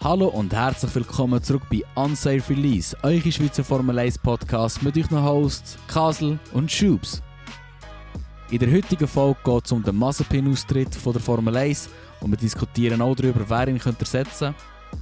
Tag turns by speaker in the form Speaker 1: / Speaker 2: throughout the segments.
Speaker 1: Hallo und herzlich willkommen zurück bei Unsafe Release, eure Schweizer Formel 1 Podcast mit euren Hosts Kasel und Schubs. In der heutigen Folge geht es um den Mazepin-Austritt von der Formel 1 und wir diskutieren auch darüber, wer ihn ersetzen könnte.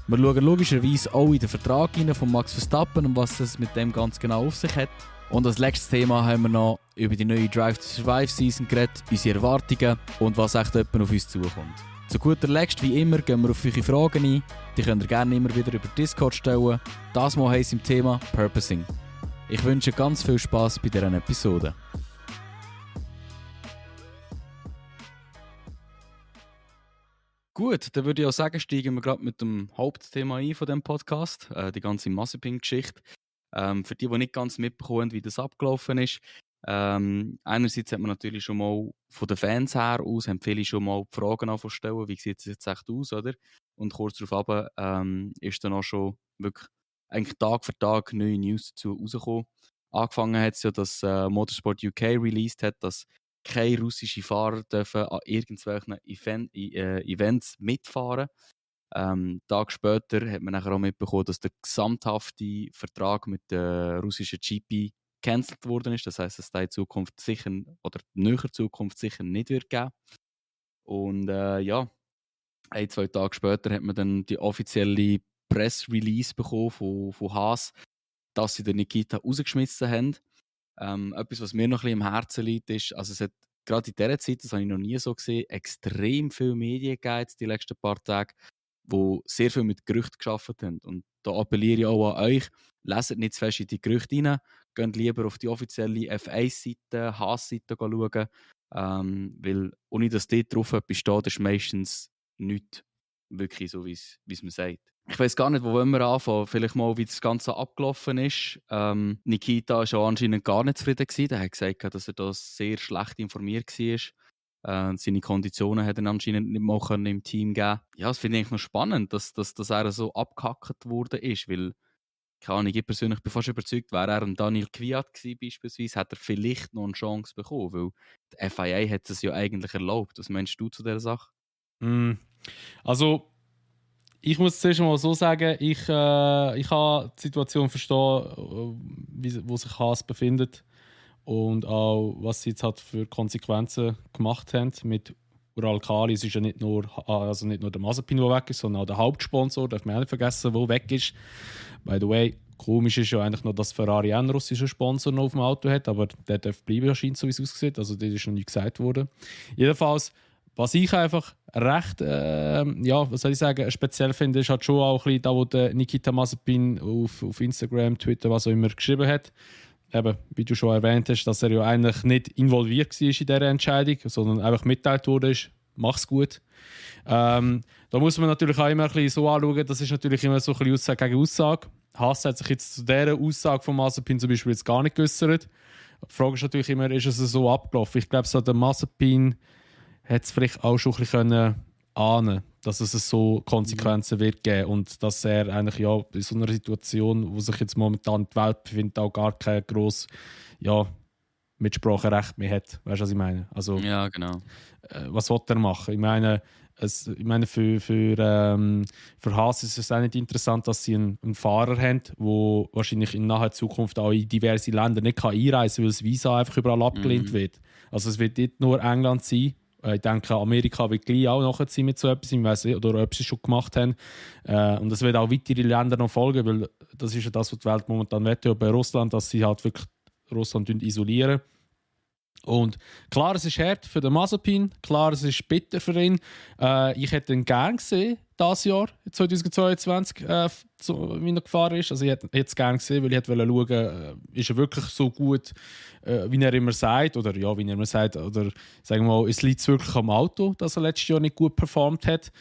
Speaker 1: Wir schauen logischerweise auch in den Vertrag rein von Max Verstappen und was es mit dem ganz genau auf sich hat. Und als letztes Thema haben wir noch über die neue Drive to Survive Season geredet, unsere Erwartungen und was echt jemand auf uns zukommt. Zu guter Letzt, wie immer, gehen wir auf eure Fragen ein. Die könnt ihr gerne immer wieder über Discord stellen. Das Mal heisst im Thema Purposing. Ich wünsche ganz viel Spass bei dieser Episode. Gut, dann würde ich auch sagen, steigen wir gerade mit dem Hauptthema ein von diesem Podcast, die ganze Mazepin-Geschichte. Für die nicht ganz mitbekommen, wie das abgelaufen ist. Einerseits hat man natürlich schon mal von den Fans her aus, haben viele schon mal die Fragen anstellen, wie sieht es jetzt echt aus, oder? Und kurz darauf ist dann auch schon wirklich eigentlich Tag für Tag neue News dazu rausgekommen. Angefangen hat es ja, dass Motorsport UK released hat, dass keine russischen Fahrer dürfen an irgendwelchen Events mitfahren. Tag später hat man nachher auch mitbekommen, dass der gesamthafte Vertrag mit der russischen GP gecancelt worden ist. Das heisst, dass es in Zukunft sicher oder in näherer Zukunft sicher nicht wird geben. Und ja, 1-2 Tage später hat man dann die offizielle Press-Release bekommen von Haas, dass sie den Nikita rausgeschmissen haben. Etwas, was mir noch ein bisschen im Herzen liegt, ist, also es hat gerade in dieser Zeit, das habe ich noch nie so gesehen, extrem viele Medien gegeben die letzten paar Tage, die sehr viel mit Gerüchten gearbeitet haben. Und da appelliere ich auch an euch, leset nicht zu fest in die Gerüchte rein, geht lieber auf die offizielle F1-Seite, Haas-Seite schauen, weil ohne dass dort drauf etwas steht, ist meistens nichts wirklich so, wie es man sagt. Ich weiß gar nicht, wo wollen wir anfangen. Vielleicht mal, wie das Ganze abgelaufen ist. Nikita war ja anscheinend gar nicht zufrieden gewesen. Er hat gesagt, dass er da sehr schlecht informiert war. Seine Konditionen hat er anscheinend nicht mal im Team geben. Ja, das finde ich eigentlich noch spannend, dass er so abgehackt worden ist, weil keine Ahnung, ich persönlich bin fast überzeugt, wäre er ein Daniel Kvyat gewesen beispielsweise, hätte er vielleicht noch eine Chance bekommen, weil die FIA hat es ja eigentlich erlaubt. Was meinst du zu dieser Sache?
Speaker 2: Also, ich muss zuerst mal so sagen, ich kann die Situation verstehen, wo sich Haas befindet und auch, was sie jetzt halt für Konsequenzen gemacht haben mit Uralkali. Es ist ja nicht nur der Mazepin, der weg ist, sondern auch der Hauptsponsor, darf man auch nicht vergessen, der weg ist. By the way, komisch ist ja eigentlich noch, dass Ferrari einen russischen Sponsor noch auf dem Auto hat, aber der darf bleiben, scheint so wie es aussieht. Also, das ist noch nicht gesagt worden. Jedenfalls, was ich einfach recht, was soll ich sagen, speziell finde, ist halt schon auch ein bisschen da, wo der Nikita Mazepin auf Instagram, Twitter, was auch immer geschrieben hat. Eben, wie du schon erwähnt hast, dass er ja eigentlich nicht involviert war in dieser Entscheidung, sondern einfach mitteilt wurde, mach's gut. Da muss man natürlich auch immer ein bisschen so anschauen, das ist natürlich immer so ein bisschen Aussage gegen Aussage. Haas hat sich jetzt zu dieser Aussage von Mazepin zum Beispiel jetzt gar nicht geäußert. Die Frage ist natürlich immer, ist es so abgelaufen? Ich glaube, so der Mazepin hätte es vielleicht auch schon ein bisschen ahnen, dass es so Konsequenzen wird geben und dass er eigentlich ja in so einer Situation, wo sich jetzt momentan die Welt befindet, auch gar kein grosses Mitspracherecht mehr hat. Weißt du, was ich meine? Also,
Speaker 1: ja, genau.
Speaker 2: Was will er machen? Ich meine für Haas ist es auch nicht interessant, dass sie einen Fahrer haben, der wahrscheinlich in naher Zukunft auch in diverse Länder nicht einreisen kann, weil das Visa einfach überall abgelehnt wird. Also es wird nicht nur England sein. Ich denke, Amerika wird gleich auch nachziehen mit so etwas. Ich weiß nicht, oder ob sie es schon gemacht haben. Und es wird auch weitere Länder noch folgen, weil das ist ja das, was die Welt momentan will, bei Russland, dass sie halt wirklich Russland isolieren. Und klar, es ist hart für den Mazepin, klar, es ist bitter für ihn. Ich hätte ihn gerne gesehen, dieses Jahr, 2022, wie er gefahren ist. Also ich hätte es gerne gesehen, weil ich wollte schauen, ist er wirklich so gut, wie er immer sagt, oder ja, wie er immer sagt, oder sagen wir mal, es liegt wirklich am Auto, dass er letztes Jahr nicht gut performt hat.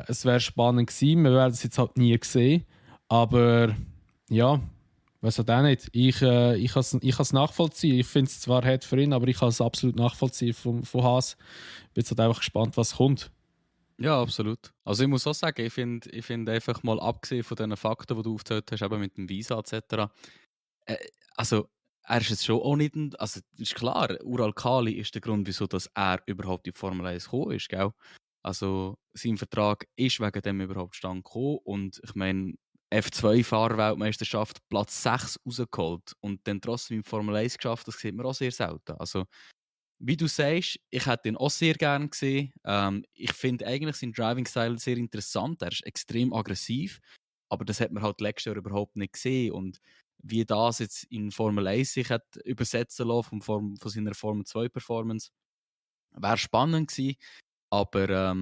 Speaker 2: Es wäre spannend gewesen, wir werden es jetzt halt nie sehen, aber ja, weiß auch nicht. Ich kann es nachvollziehen. Ich finde es zwar hart für ihn, aber ich kann es absolut nachvollziehen von Haas. Ich bin jetzt halt einfach gespannt, was kommt.
Speaker 1: Ja, absolut. Also ich muss auch sagen, ich finde einfach mal abgesehen von den Fakten, die du aufgezählt hast, eben mit dem Visa etc., also er ist jetzt schon auch nicht, also ist klar, Ural Kali ist der Grund, wieso dass er überhaupt in die Formel 1 gekommen ist, gell? Also sein Vertrag ist wegen dem überhaupt stand gekommen. Und ich meine, F2-Fahrer-Weltmeisterschaft Platz 6 rausgeholt und dann trotzdem im Formel 1 geschafft, das sieht man auch sehr selten. Also, wie du sagst, ich hätte ihn auch sehr gerne gesehen. Ich finde eigentlich seinen Driving-Style sehr interessant. Er ist extrem aggressiv, aber das hat man halt letztes Jahr überhaupt nicht gesehen. Und wie das jetzt in Formel 1 sich hat übersetzen lassen von seiner Formel 2-Performance, wäre spannend gewesen. Aber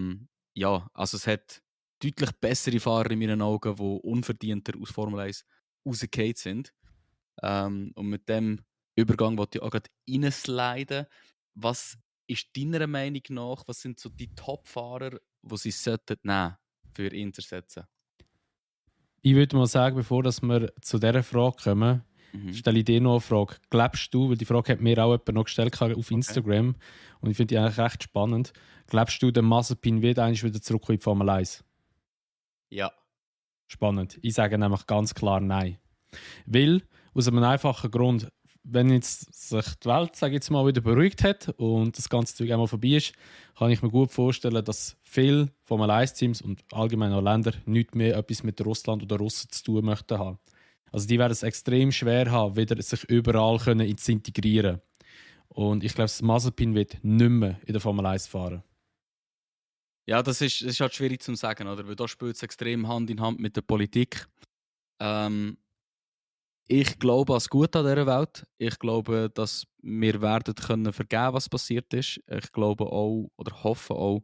Speaker 1: ja, also es hat deutlich bessere Fahrer in meinen Augen, die unverdienter aus Formel 1 rausgefallen sind. Und mit dem Übergang wollte ich auch gerade reinsliden. Was ist deiner Meinung nach, was sind so die Top-Fahrer, die sie sollten nehmen, für ihn zu ersetzen?
Speaker 2: Ich würde mal sagen, bevor dass wir zu dieser Frage kommen, stelle ich dir noch eine Frage. Glaubst du, weil die Frage hat mir auch jemand noch gestellt auf Instagram und ich finde die eigentlich recht spannend. Glaubst du, der Mazepin wird eigentlich wieder zurück in die Formel 1?
Speaker 1: Ja.
Speaker 2: Spannend. Ich sage nämlich ganz klar nein. Weil, aus einem einfachen Grund, wenn jetzt sich die Welt, sage ich jetzt mal, wieder beruhigt hat und das ganze Zeug einmal vorbei ist, kann ich mir gut vorstellen, dass viele Formel 1-Teams und allgemein auch Länder nicht mehr etwas mit Russland oder Russen zu tun möchten haben. Also die werden es extrem schwer haben, wieder sich überall können zu integrieren. Und ich glaube, Mazepin wird nicht mehr in der Formel 1 fahren.
Speaker 1: Ja, das ist halt schwierig zu sagen, oder? Weil da spielt es extrem Hand in Hand mit der Politik. Ich glaube an das Gute an dieser Welt. Ich glaube, dass wir werden können vergeben, was passiert ist. Ich glaube auch, oder hoffe auch,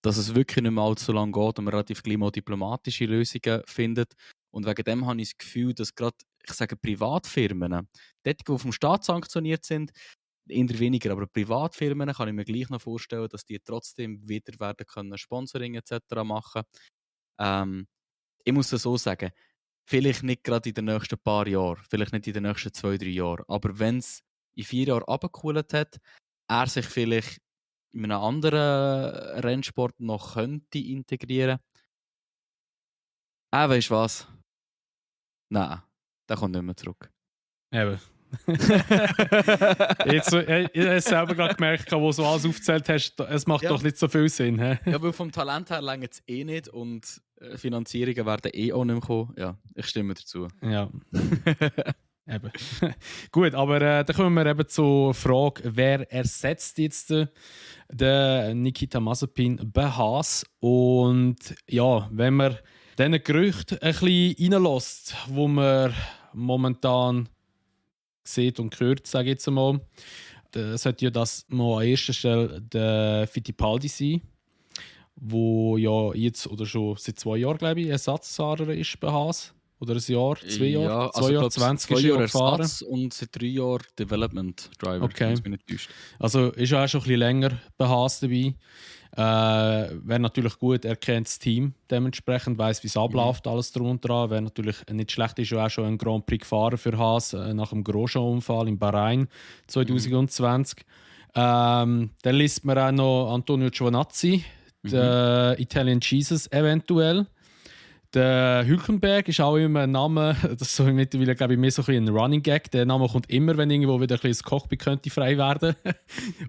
Speaker 1: dass es wirklich nicht mehr allzu lange geht und man relativ klimadiplomatische Lösungen findet. Und wegen dem habe ich das Gefühl, dass gerade, ich sage Privatfirmen, die vom Staat sanktioniert sind, eher weniger, aber Privatfirmen kann ich mir gleich noch vorstellen, dass die trotzdem wieder werden können Sponsoring etc. machen. Ich muss das so sagen, vielleicht nicht gerade in den nächsten paar Jahren, vielleicht nicht in den nächsten 2-3 Jahren, aber wenn es in 4 Jahren runtergekühlt hat, er sich vielleicht in einem anderen Rennsport noch könnte integrieren. Weißt du was? Nein, der kommt nicht mehr zurück.
Speaker 2: Eben. Jetzt, ich habe selber gerade gemerkt, wo du so alles aufgezählt hast, es macht doch nicht so viel Sinn. He?
Speaker 1: Ja, weil vom Talent her reicht es eh nicht und Finanzierungen werden eh auch nicht mehr kommen. Ja, ich stimme dazu.
Speaker 2: Ja. Eben. Gut, aber dann kommen wir eben zur Frage, wer ersetzt jetzt den Nikita Mazepin bei Haas? Und ja, wenn man diesen Gerüchten ein bisschen reinlässt, wo man momentan sieht und hört, sage ich jetzt einmal, sollte ja das mal an erster Stelle der Fittipaldi sein, wo ja jetzt oder schon seit 2 Jahren, glaube ich, Ersatzfahrer ist bei Haas. Oder ein Jahr, 2 Jahre?
Speaker 1: Ja,
Speaker 2: 2 Jahre, 20 ist er gefahren.
Speaker 1: Ersatz und seit 3 Jahren Development Driver.
Speaker 2: Okay.
Speaker 1: Das bin ich nicht
Speaker 2: also ist er auch schon ein bisschen länger bei Haas dabei. Wäre natürlich gut, er kennt das Team dementsprechend, weiss, wie es abläuft, alles drum und dran. Wäre natürlich nicht schlecht, ist er auch schon ein Grand Prix gefahren für Haas nach dem Grosjean-Unfall in Bahrain 2020. Dann liest man auch noch Antonio Giovinazzi, der Italian Jesus eventuell. Der Hülkenberg ist auch immer ein Name, das ist so mittlerweile, glaube ich, mehr so ein Running Gag. Der Name kommt immer, wenn irgendwo wieder ein bisschen das Cockpit könnte frei werden.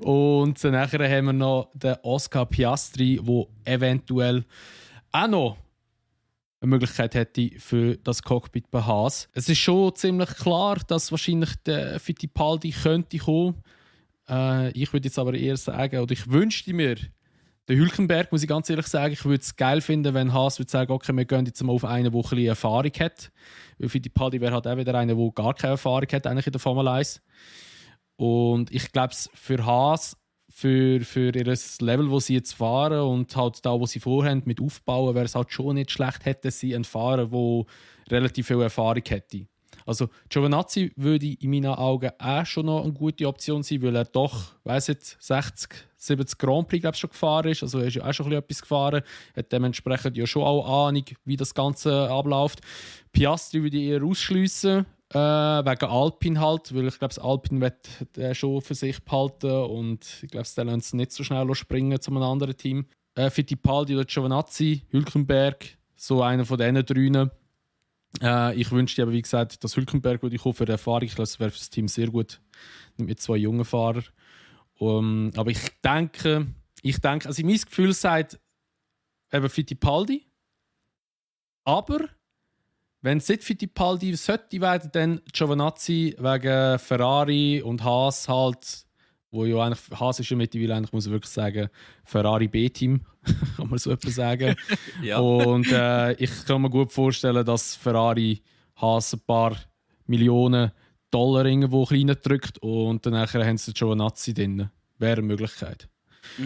Speaker 2: Und nachher haben wir noch den Oscar Piastri, der eventuell auch noch eine Möglichkeit hätte für das Cockpit bei Haas. Es ist schon ziemlich klar, dass wahrscheinlich der Fittipaldi könnte kommen. Ich würde jetzt aber eher sagen, oder ich wünschte mir, der Hülkenberg, muss ich ganz ehrlich sagen, ich würde es geil finden, wenn Haas würde sagen, okay, wir gehen jetzt mal auf einen, der ein bisschen Erfahrung hat. Weil Fittipaldi wäre halt auch wieder einer, der gar keine Erfahrung hat eigentlich in der Formel 1. Und ich glaube, für Haas, für ihr Level, das sie jetzt fahren und halt da, wo sie vorhaben mit aufbauen, wäre es halt schon nicht schlecht, hätten sie einen Fahrer, der relativ viel Erfahrung hätte. Also Giovinazzi würde in meinen Augen auch schon noch eine gute Option sein, weil er doch, weiss jetzt, 60, 70 Grand Prix glaub, schon gefahren ist. Also er ist ja auch schon etwas gefahren. Er hat dementsprechend ja schon auch Ahnung, wie das Ganze abläuft. Piastri würde ich eher ausschliessen, wegen Alpine halt, weil ich glaube, Alpine wird schon für sich behalten und ich glaube, der lässt es nicht so schnell springen zu einem anderen Team. Fittipaldi oder Giovinazzi, Hülkenberg, so einer von diesen drei. Ich wünschte aber, wie gesagt, dass Hülkenberg würde ich für die Erfahrung. Ich glaube, das wäre für das Team sehr gut mit 2 jungen Fahrern. Aber ich denke, also mein Gefühl sagt, eben Fittipaldi. Aber wenn es nicht Fittipaldi sollte werden, dann Giovinazzi wegen Ferrari und Haas halt, wo ja eigentlich, Haas ist ja mittlerweile eigentlich, muss ich wirklich sagen, Ferrari B-Team, kann man so etwas sagen.
Speaker 1: Ja.
Speaker 2: Und ich kann mir gut vorstellen, dass Ferrari Haas ein paar Millionen Dollar irgendwo klein drückt und dann nachher haben sie Giovinazzi drin. Wäre eine Möglichkeit.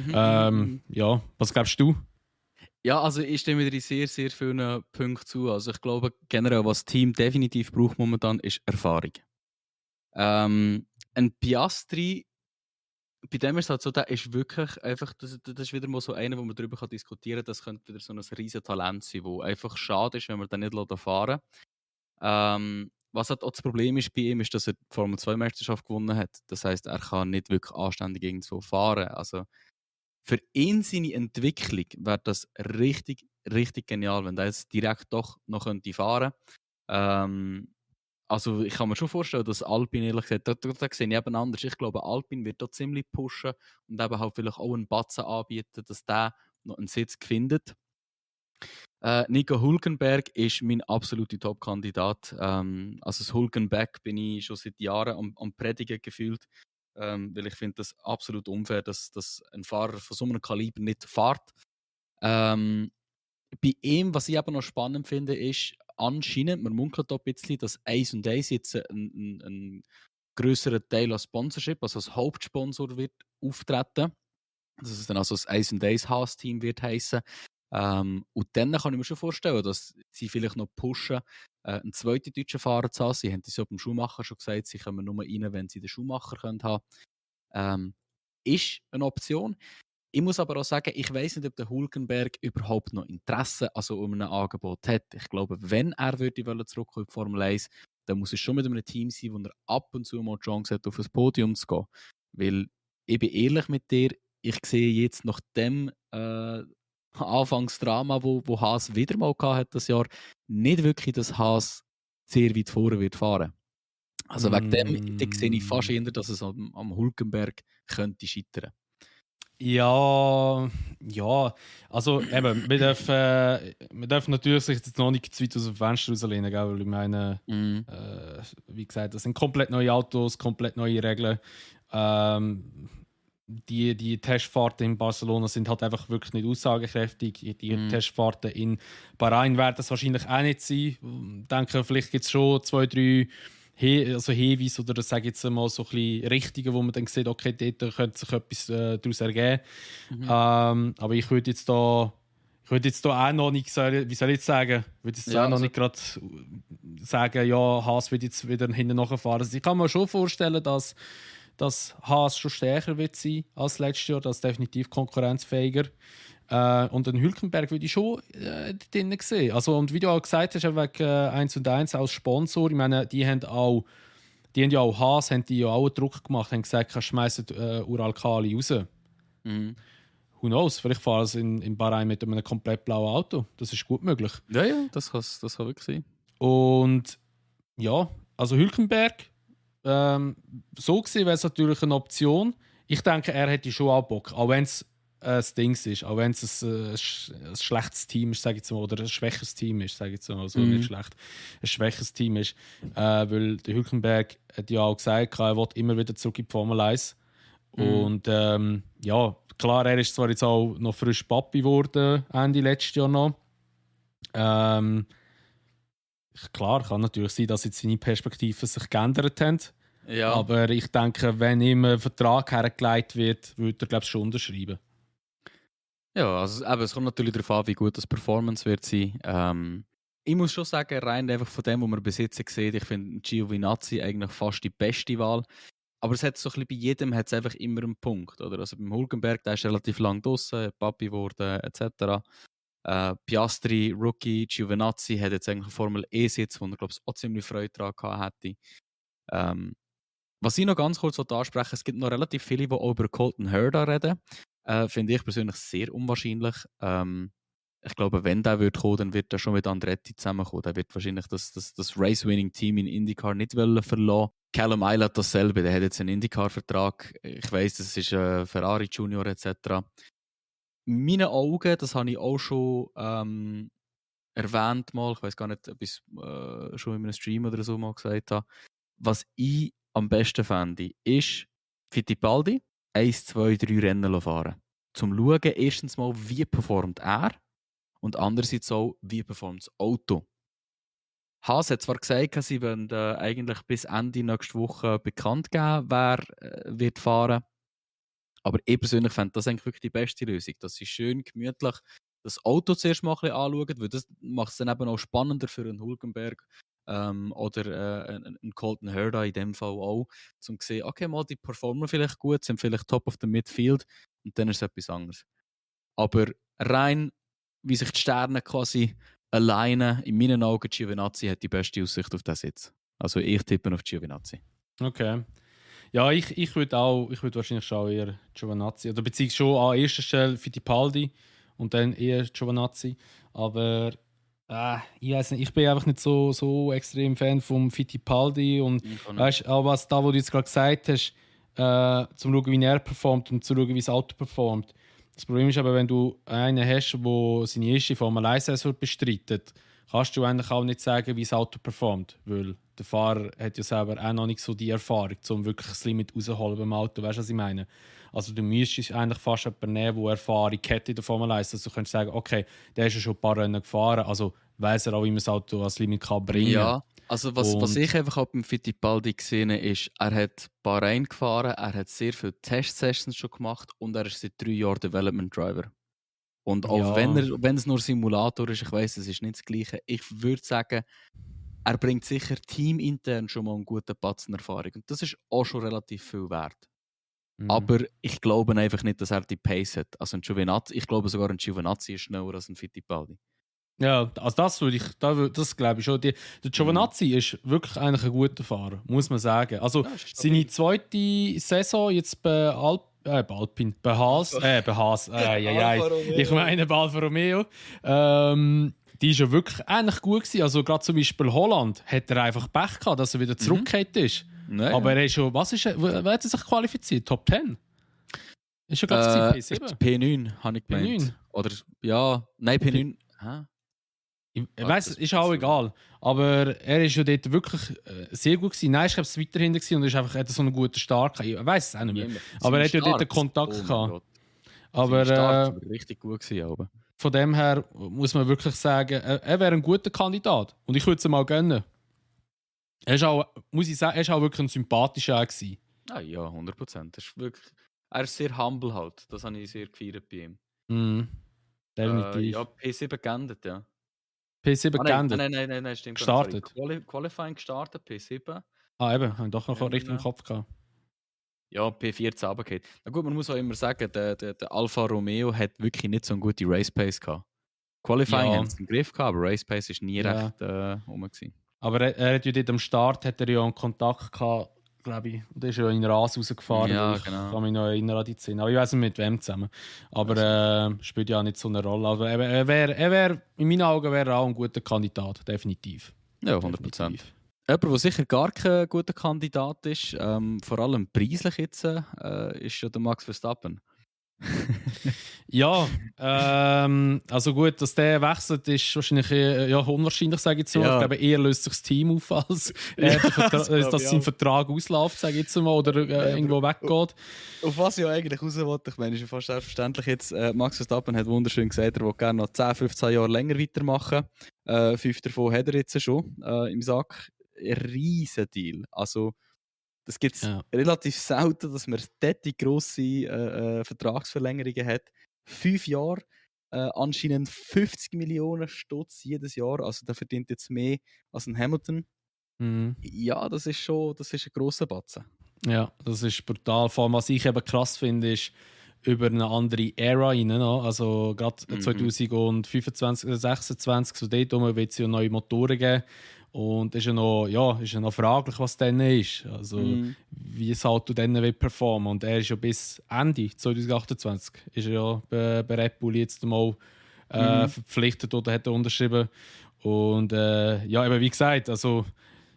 Speaker 2: Ja, was glaubst du?
Speaker 1: Ja, also ich stimme dir sehr, sehr vielen Punkten zu. Also ich glaube generell, was das Team definitiv braucht momentan, ist Erfahrung. Ein Piastri, bei dem ist es halt so, der ist wirklich einfach, das ist wieder mal so einer, wo man darüber diskutieren kann, das könnte wieder so ein riesen Talent sein, wo einfach schade ist, wenn man den nicht fahren lässt. Was halt auch das Problem ist bei ihm, ist, dass er die Formel 2 Meisterschaft gewonnen hat. Das heisst, er kann nicht wirklich anständig irgendwo fahren. Also für ihn seine Entwicklung wäre das richtig, richtig genial, wenn er jetzt direkt doch noch könnte fahren könnte. Also ich kann mir schon vorstellen, dass Alpine, ehrlich gesagt, da sehe ich eben anders. Ich glaube, Alpine wird da ziemlich pushen und eben halt vielleicht auch einen Batzen anbieten, dass der noch einen Sitz findet. Nico Hülkenberg ist mein absoluter Top-Kandidat. Also das Hülkenberg bin ich schon seit Jahren am Predigen gefühlt, weil ich finde das absolut unfair, dass ein Fahrer von so einem Kaliber nicht fährt. Bei ihm, was ich aber noch spannend finde, ist anscheinend, man munkelt auch ein bisschen, dass Ace und Ace jetzt einen grösseren Teil als Sponsorship, also als Hauptsponsor wird auftreten. Dass es dann also das Ace und Ace Haas-Team wird heissen. Und dann kann ich mir schon vorstellen, dass sie vielleicht noch pushen, einen zweiten deutschen Fahrer zu haben. Sie haben das ja beim Schumacher schon gesagt, sie kommen nur rein, wenn sie den Schumacher haben können. Ist eine Option. Ich muss aber auch sagen, ich weiss nicht, ob der Hülkenberg überhaupt noch Interesse um ein Angebot hat. Ich glaube, wenn er zurückkommen in die Formel 1, dann muss es schon mit einem Team sein, wo er ab und zu mal die Chance hat, auf das Podium zu gehen. Weil, ich bin ehrlich mit dir, ich sehe jetzt nach dem Anfangsdrama, wo Haas wieder mal hatte das Jahr, nicht wirklich, dass Haas sehr weit vorne wird fahren. Also wegen dem sehe ich fast eher, dass es am Hülkenberg könnte scheitern.
Speaker 2: Ja, also eben, wir dürfen natürlich sich jetzt noch nicht zu weit aus dem Fenster rauslehnen, gell? Weil ich meine, wie gesagt, das sind komplett neue Autos, komplett neue Regeln. Die Testfahrten in Barcelona sind halt einfach wirklich nicht aussagekräftig. Die Testfahrten in Bahrain werden es wahrscheinlich auch nicht sein. Ich denke, vielleicht gibt es schon 2, 3 Hinweise oder sage jetzt mal so ein bisschen Richtungen, wo man dann sieht, okay, dort könnte sich etwas daraus ergeben. Aber ich würde jetzt da auch noch nicht, wie soll ich jetzt sagen, nicht gerade sagen, ja, Haas wird jetzt wieder hinten nachfahren. Also ich kann mir schon vorstellen, dass Haas schon stärker wird sein als letztes Jahr, das ist definitiv konkurrenzfähiger. Und den Hülkenberg würde ich schon drin sehen. Also, und wie du auch gesagt hast, wegen 1 und 1 als Sponsor, ich meine, die haben ja auch Haas, haben die ja auch Druck gemacht, haben gesagt, schmeißen Uralkali raus. Who knows, vielleicht fahren sie in Bahrain mit einem komplett blauen Auto. Das ist gut möglich.
Speaker 1: Ja, das kann wirklich sein.
Speaker 2: Und ja, also Hülkenberg, so gesehen wäre es natürlich eine Option. Ich denke, er hätte schon auch Bock, auch wenn es ein Ding ist, auch wenn es ein schlechtes Team ist, sage ich jetzt mal, oder ein schwäches Team ist, sage ich jetzt mal, also nicht schlecht, ein schwäches Team ist, weil der Hülkenberg hat ja auch gesagt, er will immer wieder zurück in die Formel 1. Und ja, klar, er ist zwar jetzt auch noch frisch Papi geworden, Ende letztes Jahr noch. Klar, kann natürlich sein, dass jetzt seine Perspektiven sich geändert haben. Ja. Aber ich denke, wenn ihm ein Vertrag hergelegt wird, würde er, glaube ich, schon unterschreiben.
Speaker 1: Ja, also es kommt natürlich darauf an, wie gut das Performance wird sein. Ich muss schon sagen, rein einfach von dem, was man bis jetzt sieht, ich finde Giovinazzi eigentlich fast die beste Wahl. Aber es hat so ein bisschen bei jedem hat's einfach immer einen Punkt. Oder? Also beim Hülkenberg, der ist relativ lang draussen, Papi geworden, etc. Piastri, Rookie, Giovinazzi hat jetzt eigentlich einen Formel-E-Sitz, wo er, glaube ich, auch ziemlich Freude daran gehabt hätte. Was ich noch ganz kurz ansprechen, es gibt noch relativ viele, die auch über Colton Herta reden. Finde ich persönlich sehr unwahrscheinlich. Ich glaube, wenn der wird kommen, dann wird er schon mit Andretti zusammenkommen. Der wird wahrscheinlich das Race-Winning-Team in IndyCar nicht verlassen. Callum Ilott dasselbe, der hat jetzt einen IndyCar-Vertrag. Ich weiss, das ist Ferrari Junior etc. in meinen Augen, das habe ich auch schon erwähnt mal, ich weiß gar nicht, ob ich es schon in einem Stream oder so mal gesagt habe, was ich am besten fände, ist Fittipaldi 1, 2, 3 Rennen fahren. Zum schauen, erstens mal, wie performt er und andererseits auch, wie performt das Auto. Haas hat zwar gesagt, sie wollen eigentlich bis Ende nächste Woche bekannt geben, wer wird fahren. Aber ich persönlich fände das eigentlich wirklich die beste Lösung, dass sie schön gemütlich das Auto zuerst mal ein bisschen anschauen, weil das macht es dann eben auch spannender für einen Hulkenberg oder einen Colton Herta in dem Fall auch, um zu sehen, okay, mal die performen vielleicht gut, sind vielleicht top of the midfield und dann ist es etwas anderes. Aber rein, wie sich die Sterne quasi alleine, in meinen Augen, Giovinazzi hat die beste Aussicht auf den Sitz. Also ich tippe auf Giovinazzi.
Speaker 2: Okay. Ja, ich würd wahrscheinlich schon eher Giovinazzi, oder beziehungsweise schon an erster Stelle Fittipaldi und dann eher Giovinazzi. Aber ich weiß nicht, ich bin einfach nicht so extrem Fan vom Fittipaldi und weißt auch was da, wo du jetzt gerade gesagt hast, zum schauen, wie er performt und zu schauen, wie das Auto performt. Das Problem ist aber, wenn du einen hast, der seine erste Formel 1-Saison bestreitet, kannst du eigentlich auch nicht sagen, wie das Auto performt, weil der Fahrer hat ja selber auch noch nicht so die Erfahrung, um wirklich das Limit rauszuholen beim Auto. Weißt du, was ich meine? Also du müsstest eigentlich fast jemanden nehmen, der Erfahrung hat in der Formel 1, dass du könntest sagen, okay, der ist ja schon ein paar Rennen gefahren, also weiss er auch, wie man das Auto als Limit kann bringen.
Speaker 1: Ja, also was ich einfach auch beim Fittipaldi gesehen habe, ist, er hat Bahrain gefahren, er hat sehr viele Testsessions schon gemacht und er ist seit 3 Jahren Development Driver. Und auch wenn es nur Simulator ist, ich weiss, es ist nicht das Gleiche, ich würde sagen, er bringt sicher teamintern schon mal einen guten Batzen Erfahrung. Und das ist auch schon relativ viel wert. Aber ich glaube einfach nicht, dass er die Pace hat. Also ich glaube sogar ein Giovinazzi ist schneller als ein Fittipaldi.
Speaker 2: Ja, also das glaube ich schon. Der Giovinazzi ist wirklich eigentlich ein guter Fahrer, muss man sagen. Also seine zweite Saison jetzt bei Alpine, bei Haas, ich meine bei Alfa Romeo, die ist ja wirklich eigentlich gut gewesen. Also gerade zum Beispiel Holland hat er einfach Pech gehabt, dass er wieder zurückgekehrt ist.
Speaker 1: Nein,
Speaker 2: aber er ist schon, wer hat er sich qualifiziert? Top 10? Ist schon gerade P7?
Speaker 1: P9 habe ich gemeint.
Speaker 2: P9?
Speaker 1: Oder ja, nein, P9.
Speaker 2: Ich weiss, ist auch egal. Aber er ist ja dort wirklich sehr gut gewesen. Nein, ich glaube, es war weiter hinten gewesen und er hat so einen guten Start gehabt. Ich weiss es auch nicht mehr. Aber er hat ja dort den Kontakt gehabt. Aber
Speaker 1: war richtig gut gewesen, aber.
Speaker 2: Von dem her muss man wirklich sagen, er wäre ein guter Kandidat. Und ich würde es ihm mal gönnen. Er ist auch, muss ich sagen, er ist auch wirklich ein sympathischer gewesen.
Speaker 1: Ja, 100%. Er ist sehr humble halt. Das habe ich sehr gefeiert bei
Speaker 2: ihm. Definitiv.
Speaker 1: Ja, P7 geendet, ja.
Speaker 2: P7 geendet?
Speaker 1: Nein, stimmt.
Speaker 2: Gestartet?
Speaker 1: Qualifying gestartet, P7.
Speaker 2: Eben, haben doch noch richtig im Kopf gehabt.
Speaker 1: Ja, P14 runtergeht. Na gut, man muss auch immer sagen, der Alfa Romeo hat wirklich nicht so eine gute Race Pace gehabt. Qualifying haben sie im Griff gehabt, aber Race Pace war nie recht rum gewesen.
Speaker 2: Aber er hat ja dort am Start einen Kontakt gehabt, glaube ich. Und er ist ja in den Ras rausgefahren.
Speaker 1: Ja,
Speaker 2: ich
Speaker 1: genau.
Speaker 2: kann mich noch erinnern an die Szene. Aber ich weiß nicht mit wem zusammen. Aber spielt ja auch nicht so eine Rolle. Aber er wäre, in meinen Augen wäre er auch ein guter Kandidat, definitiv.
Speaker 1: Ja, 100%. Jemand, der sicher gar kein guter Kandidat ist, vor allem preislich jetzt, ist schon der Max Verstappen.
Speaker 2: Ja, also gut, dass der wechselt, ist wahrscheinlich unwahrscheinlich, sage ich jetzt mal. Ja. Ich glaube, eher löst sich das Team auf, als dass sein Vertrag ausläuft, sage ich jetzt mal, oder irgendwo weggeht.
Speaker 1: Auf was ich eigentlich raus wollte, ich meine, ist ja fast selbstverständlich jetzt, Max Verstappen hat wunderschön gesagt, er will gerne noch 10, 15 Jahre länger weitermachen. 5 davon hat er jetzt schon im Sack. Ein riesen Deal. Also, das gibt es relativ selten, dass man dort grosse Vertragsverlängerungen hat. 5 Jahre, anscheinend 50 Millionen Stutz jedes Jahr. Also der verdient jetzt mehr als ein Hamilton. Ja, das ist ein grosser Batzen. Ja,
Speaker 2: das ist brutal. Vor allem, was ich eben krass finde, ist über eine andere Ära rein. Also gerade 2025, 2026, so dort wird es ja neue Motoren geben. Und es ist ja noch fraglich, was dann ist. Also, wie das Auto dann wird performen. Und er ist ja bis Ende 2028 ist er ja bei Red Bull jetzt mal verpflichtet oder hat er unterschrieben. Und eben wie gesagt, also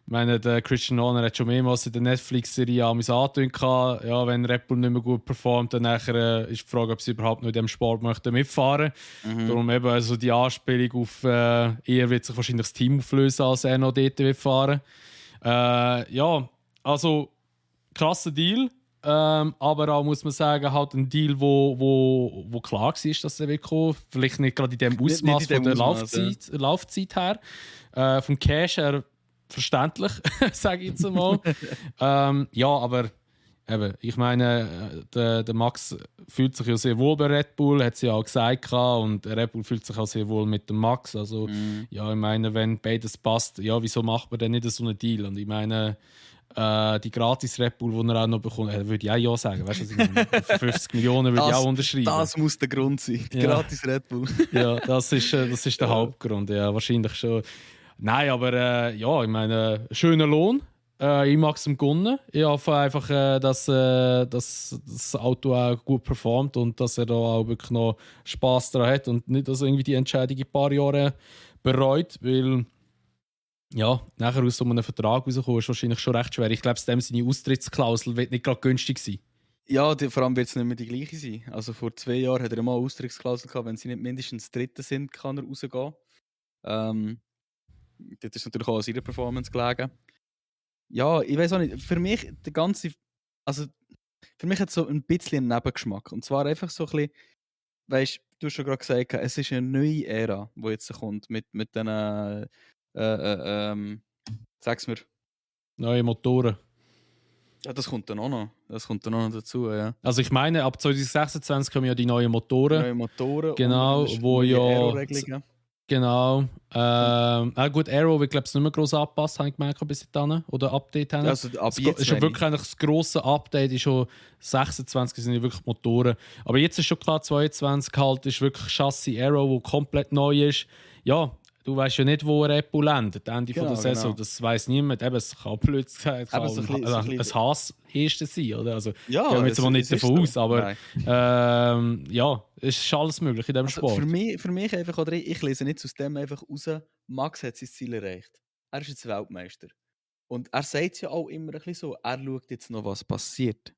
Speaker 2: Ich meine, der Christian Horner hat schon mehrmals in der Netflix-Serie angetönt, ja, wenn Red Bull nicht mehr gut performt, dann nachher, ist die Frage, ob sie überhaupt noch in diesem Sport möchten mitfahren möchten. Darum eben also die Anspielung auf, eher wird sich wahrscheinlich das Team auflösen, als er noch dort wird fahren. Ja, also krasser Deal. Aber auch, muss man sagen, halt ein Deal, wo klar war, dass er wird kommen. Vielleicht nicht gerade in dem Ausmaß von der Laufzeit her. Vom Cash her verständlich, sage ich jetzt einmal. Ja, aber eben, ich meine, der Max fühlt sich ja sehr wohl bei Red Bull, hat sie ja auch gesagt, und Red Bull fühlt sich auch sehr wohl mit dem Max. Also, ja, ich meine, wenn beides passt, ja, wieso macht man denn nicht so einen Deal? Und ich meine, die gratis Red Bull, die er auch noch bekommt, würde ich auch ja sagen. Weißt du, was ich meine? Für 50 Millionen würde ich auch unterschreiben.
Speaker 1: Das muss der Grund sein. Die gratis Red Bull.
Speaker 2: Ja, das ist der Hauptgrund. Ja, wahrscheinlich schon. Nein, aber ja, ich meine, schöner Lohn. Ich mag es im Gunnen. Ich hoffe einfach, dass das Auto auch gut performt und dass er da auch wirklich noch Spass daran hat und nicht, dass er irgendwie die Entscheidung in ein paar Jahren bereut, weil ja, nachher aus so einem Vertrag rauskommen ist wahrscheinlich schon recht schwer. Ich glaube, seine Austrittsklausel wird nicht gerade günstig sein.
Speaker 1: Ja, vor allem wird es nicht mehr die gleiche sein. Also vor 2 Jahren hat er mal eine Austrittsklausel gehabt, wenn sie nicht mindestens Dritte sind, kann er rausgehen. Das ist natürlich auch an seiner Performance gelegen. Ja, ich weiß auch nicht. Für mich also für mich hat es so ein bisschen einen Nebengeschmack. Und zwar einfach so ein bisschen, weißt du, hast schon gerade gesagt, es ist eine neue Ära, die jetzt kommt mit diesen, sag's mir.
Speaker 2: Neue Motoren.
Speaker 1: Ja, das kommt dann auch noch. Das kommt dann auch noch dazu, ja.
Speaker 2: Also ich meine, ab 2026 kommen ja die neuen Motoren.
Speaker 1: Neue Motoren.
Speaker 2: Genau, wo ja...
Speaker 1: Aero-Regelungen.
Speaker 2: Genau. Gut, Aero wird, glaube ich, nicht mehr gross angepasst, habe ich gemerkt, bis dahin. Oder Update haben.
Speaker 1: Also ab jetzt
Speaker 2: ist ja wirklich eigentlich das grosse Update, ist schon 26 sind ja wirklich Motoren. Aber jetzt ist schon klar, 22 halt ist wirklich Chassis Aero, wo komplett neu ist. Ja, du weißt ja nicht, wo Red Bull endet, Ende von der Saison. Genau. Das weiss niemand. Eben, es kann blöd sein, es kann ein Haas-Erste sein. Oder? Also,
Speaker 1: ja,
Speaker 2: ich gehe jetzt mal nicht davon aus, aber ja, es ist alles möglich in diesem Sport.
Speaker 1: Für mich einfach, oder ich lese nicht aus dem einfach raus, Max hat sein Ziel erreicht. Er ist jetzt Weltmeister. Und er sagt es ja auch immer ein bisschen so, er schaut jetzt noch, was passiert.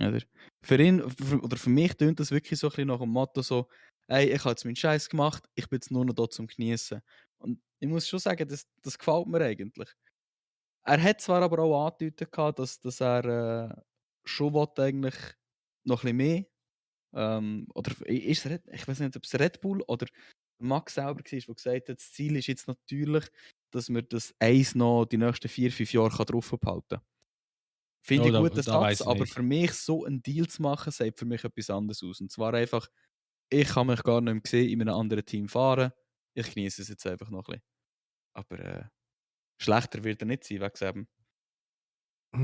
Speaker 1: Oder? Für ihn, oder für mich tönt das wirklich so ein bisschen nach dem Motto so, hey, ich habe jetzt meinen Scheiß gemacht, ich bin jetzt nur noch da zum Genießen. Und ich muss schon sagen, das gefällt mir eigentlich. Er hat zwar aber auch angedeutet, dass er schon eigentlich noch ein bisschen mehr. Oder ist es ich weiß nicht, ob es Red Bull oder Max selber war, der gesagt hat, das Ziel ist jetzt natürlich, dass wir das Eis noch die nächsten 4-5 Jahre drauf behalten kann. Finde ich einen guten Satz, aber nicht. Für mich so einen Deal zu machen, sagt für mich etwas anderes aus. Und zwar einfach, ich kann mich gar nicht mehr sehen, in einem anderen Team fahren. Ich genieße es jetzt einfach noch ein bisschen. Aber schlechter wird er nicht sein, wegen eben.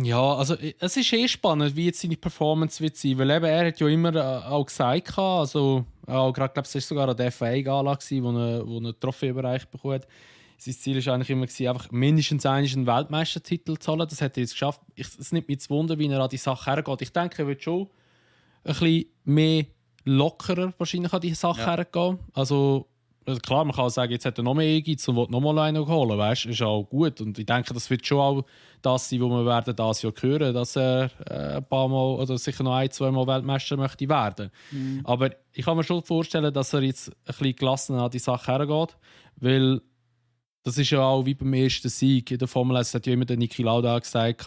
Speaker 2: Ja, also es ist spannend, wie jetzt seine Performance wird sein, weil eben, er hat ja immer auch gesagt, also auch gerade, glaube ich, es war sogar an der FA-Gala, wo er eine Trophäe überreicht bekommen hat. Sein Ziel war eigentlich immer, einfach mindestens einen Weltmeistertitel zu holen. Das hat er jetzt geschafft. Es nimmt mich zu Wunder, wie er an die Sache hergeht. Ich denke, er wird schon ein bisschen mehr lockerer wahrscheinlich an die Sache hergehen. Also klar, man kann auch sagen, jetzt hat er noch mehr Ehrgeiz und will noch mal einen holen, weißt? Ist auch gut. Und ich denke, das wird schon auch das sein, was wir werden dieses Jahr hören, dass er ein paar Mal oder sicher noch 1-2 Mal Weltmeister möchte werden. Aber ich kann mir schon vorstellen, dass er jetzt ein bisschen gelassener an die Sache hergeht, weil das ist ja auch wie beim ersten Sieg in der Formel 1, hat ja immer der Niki Lauda gesagt,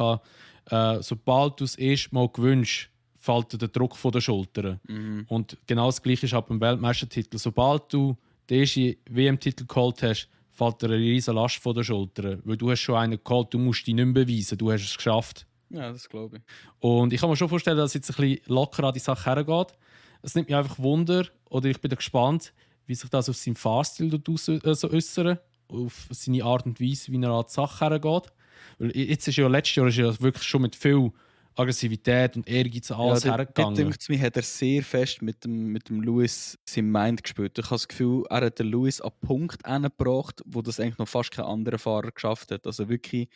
Speaker 2: sobald du es erst mal gewünscht, fällt dir der Druck von den Schultern. Und genau das Gleiche ist auch beim Weltmeistertitel. Sobald du den ersten WM-Titel geholt hast, fällt dir eine riesige Last von den Schultern. Weil du hast schon einen geholt, du musst dich nicht mehr beweisen, du hast es geschafft.
Speaker 1: Ja, das glaube ich.
Speaker 2: Und ich kann mir schon vorstellen, dass jetzt ein bisschen locker an die Sache hergeht. Es nimmt mich einfach Wunder, oder ich bin gespannt, wie sich das auf seinen Fahrstil so äußert, auf seine Art und Weise, wie er an die Sache hergeht. Weil jetzt ist ja letztes Jahr ist ja wirklich schon mit viel Aggressivität und Ehrgeiz alles hergegangen.
Speaker 1: Dort hat er sehr fest mit dem Lewis sein Mind gespielt. Ich habe das Gefühl, er hat den Lewis an einen Punkt gebracht, wo das eigentlich noch fast kein anderer Fahrer geschafft hat. Also wirklich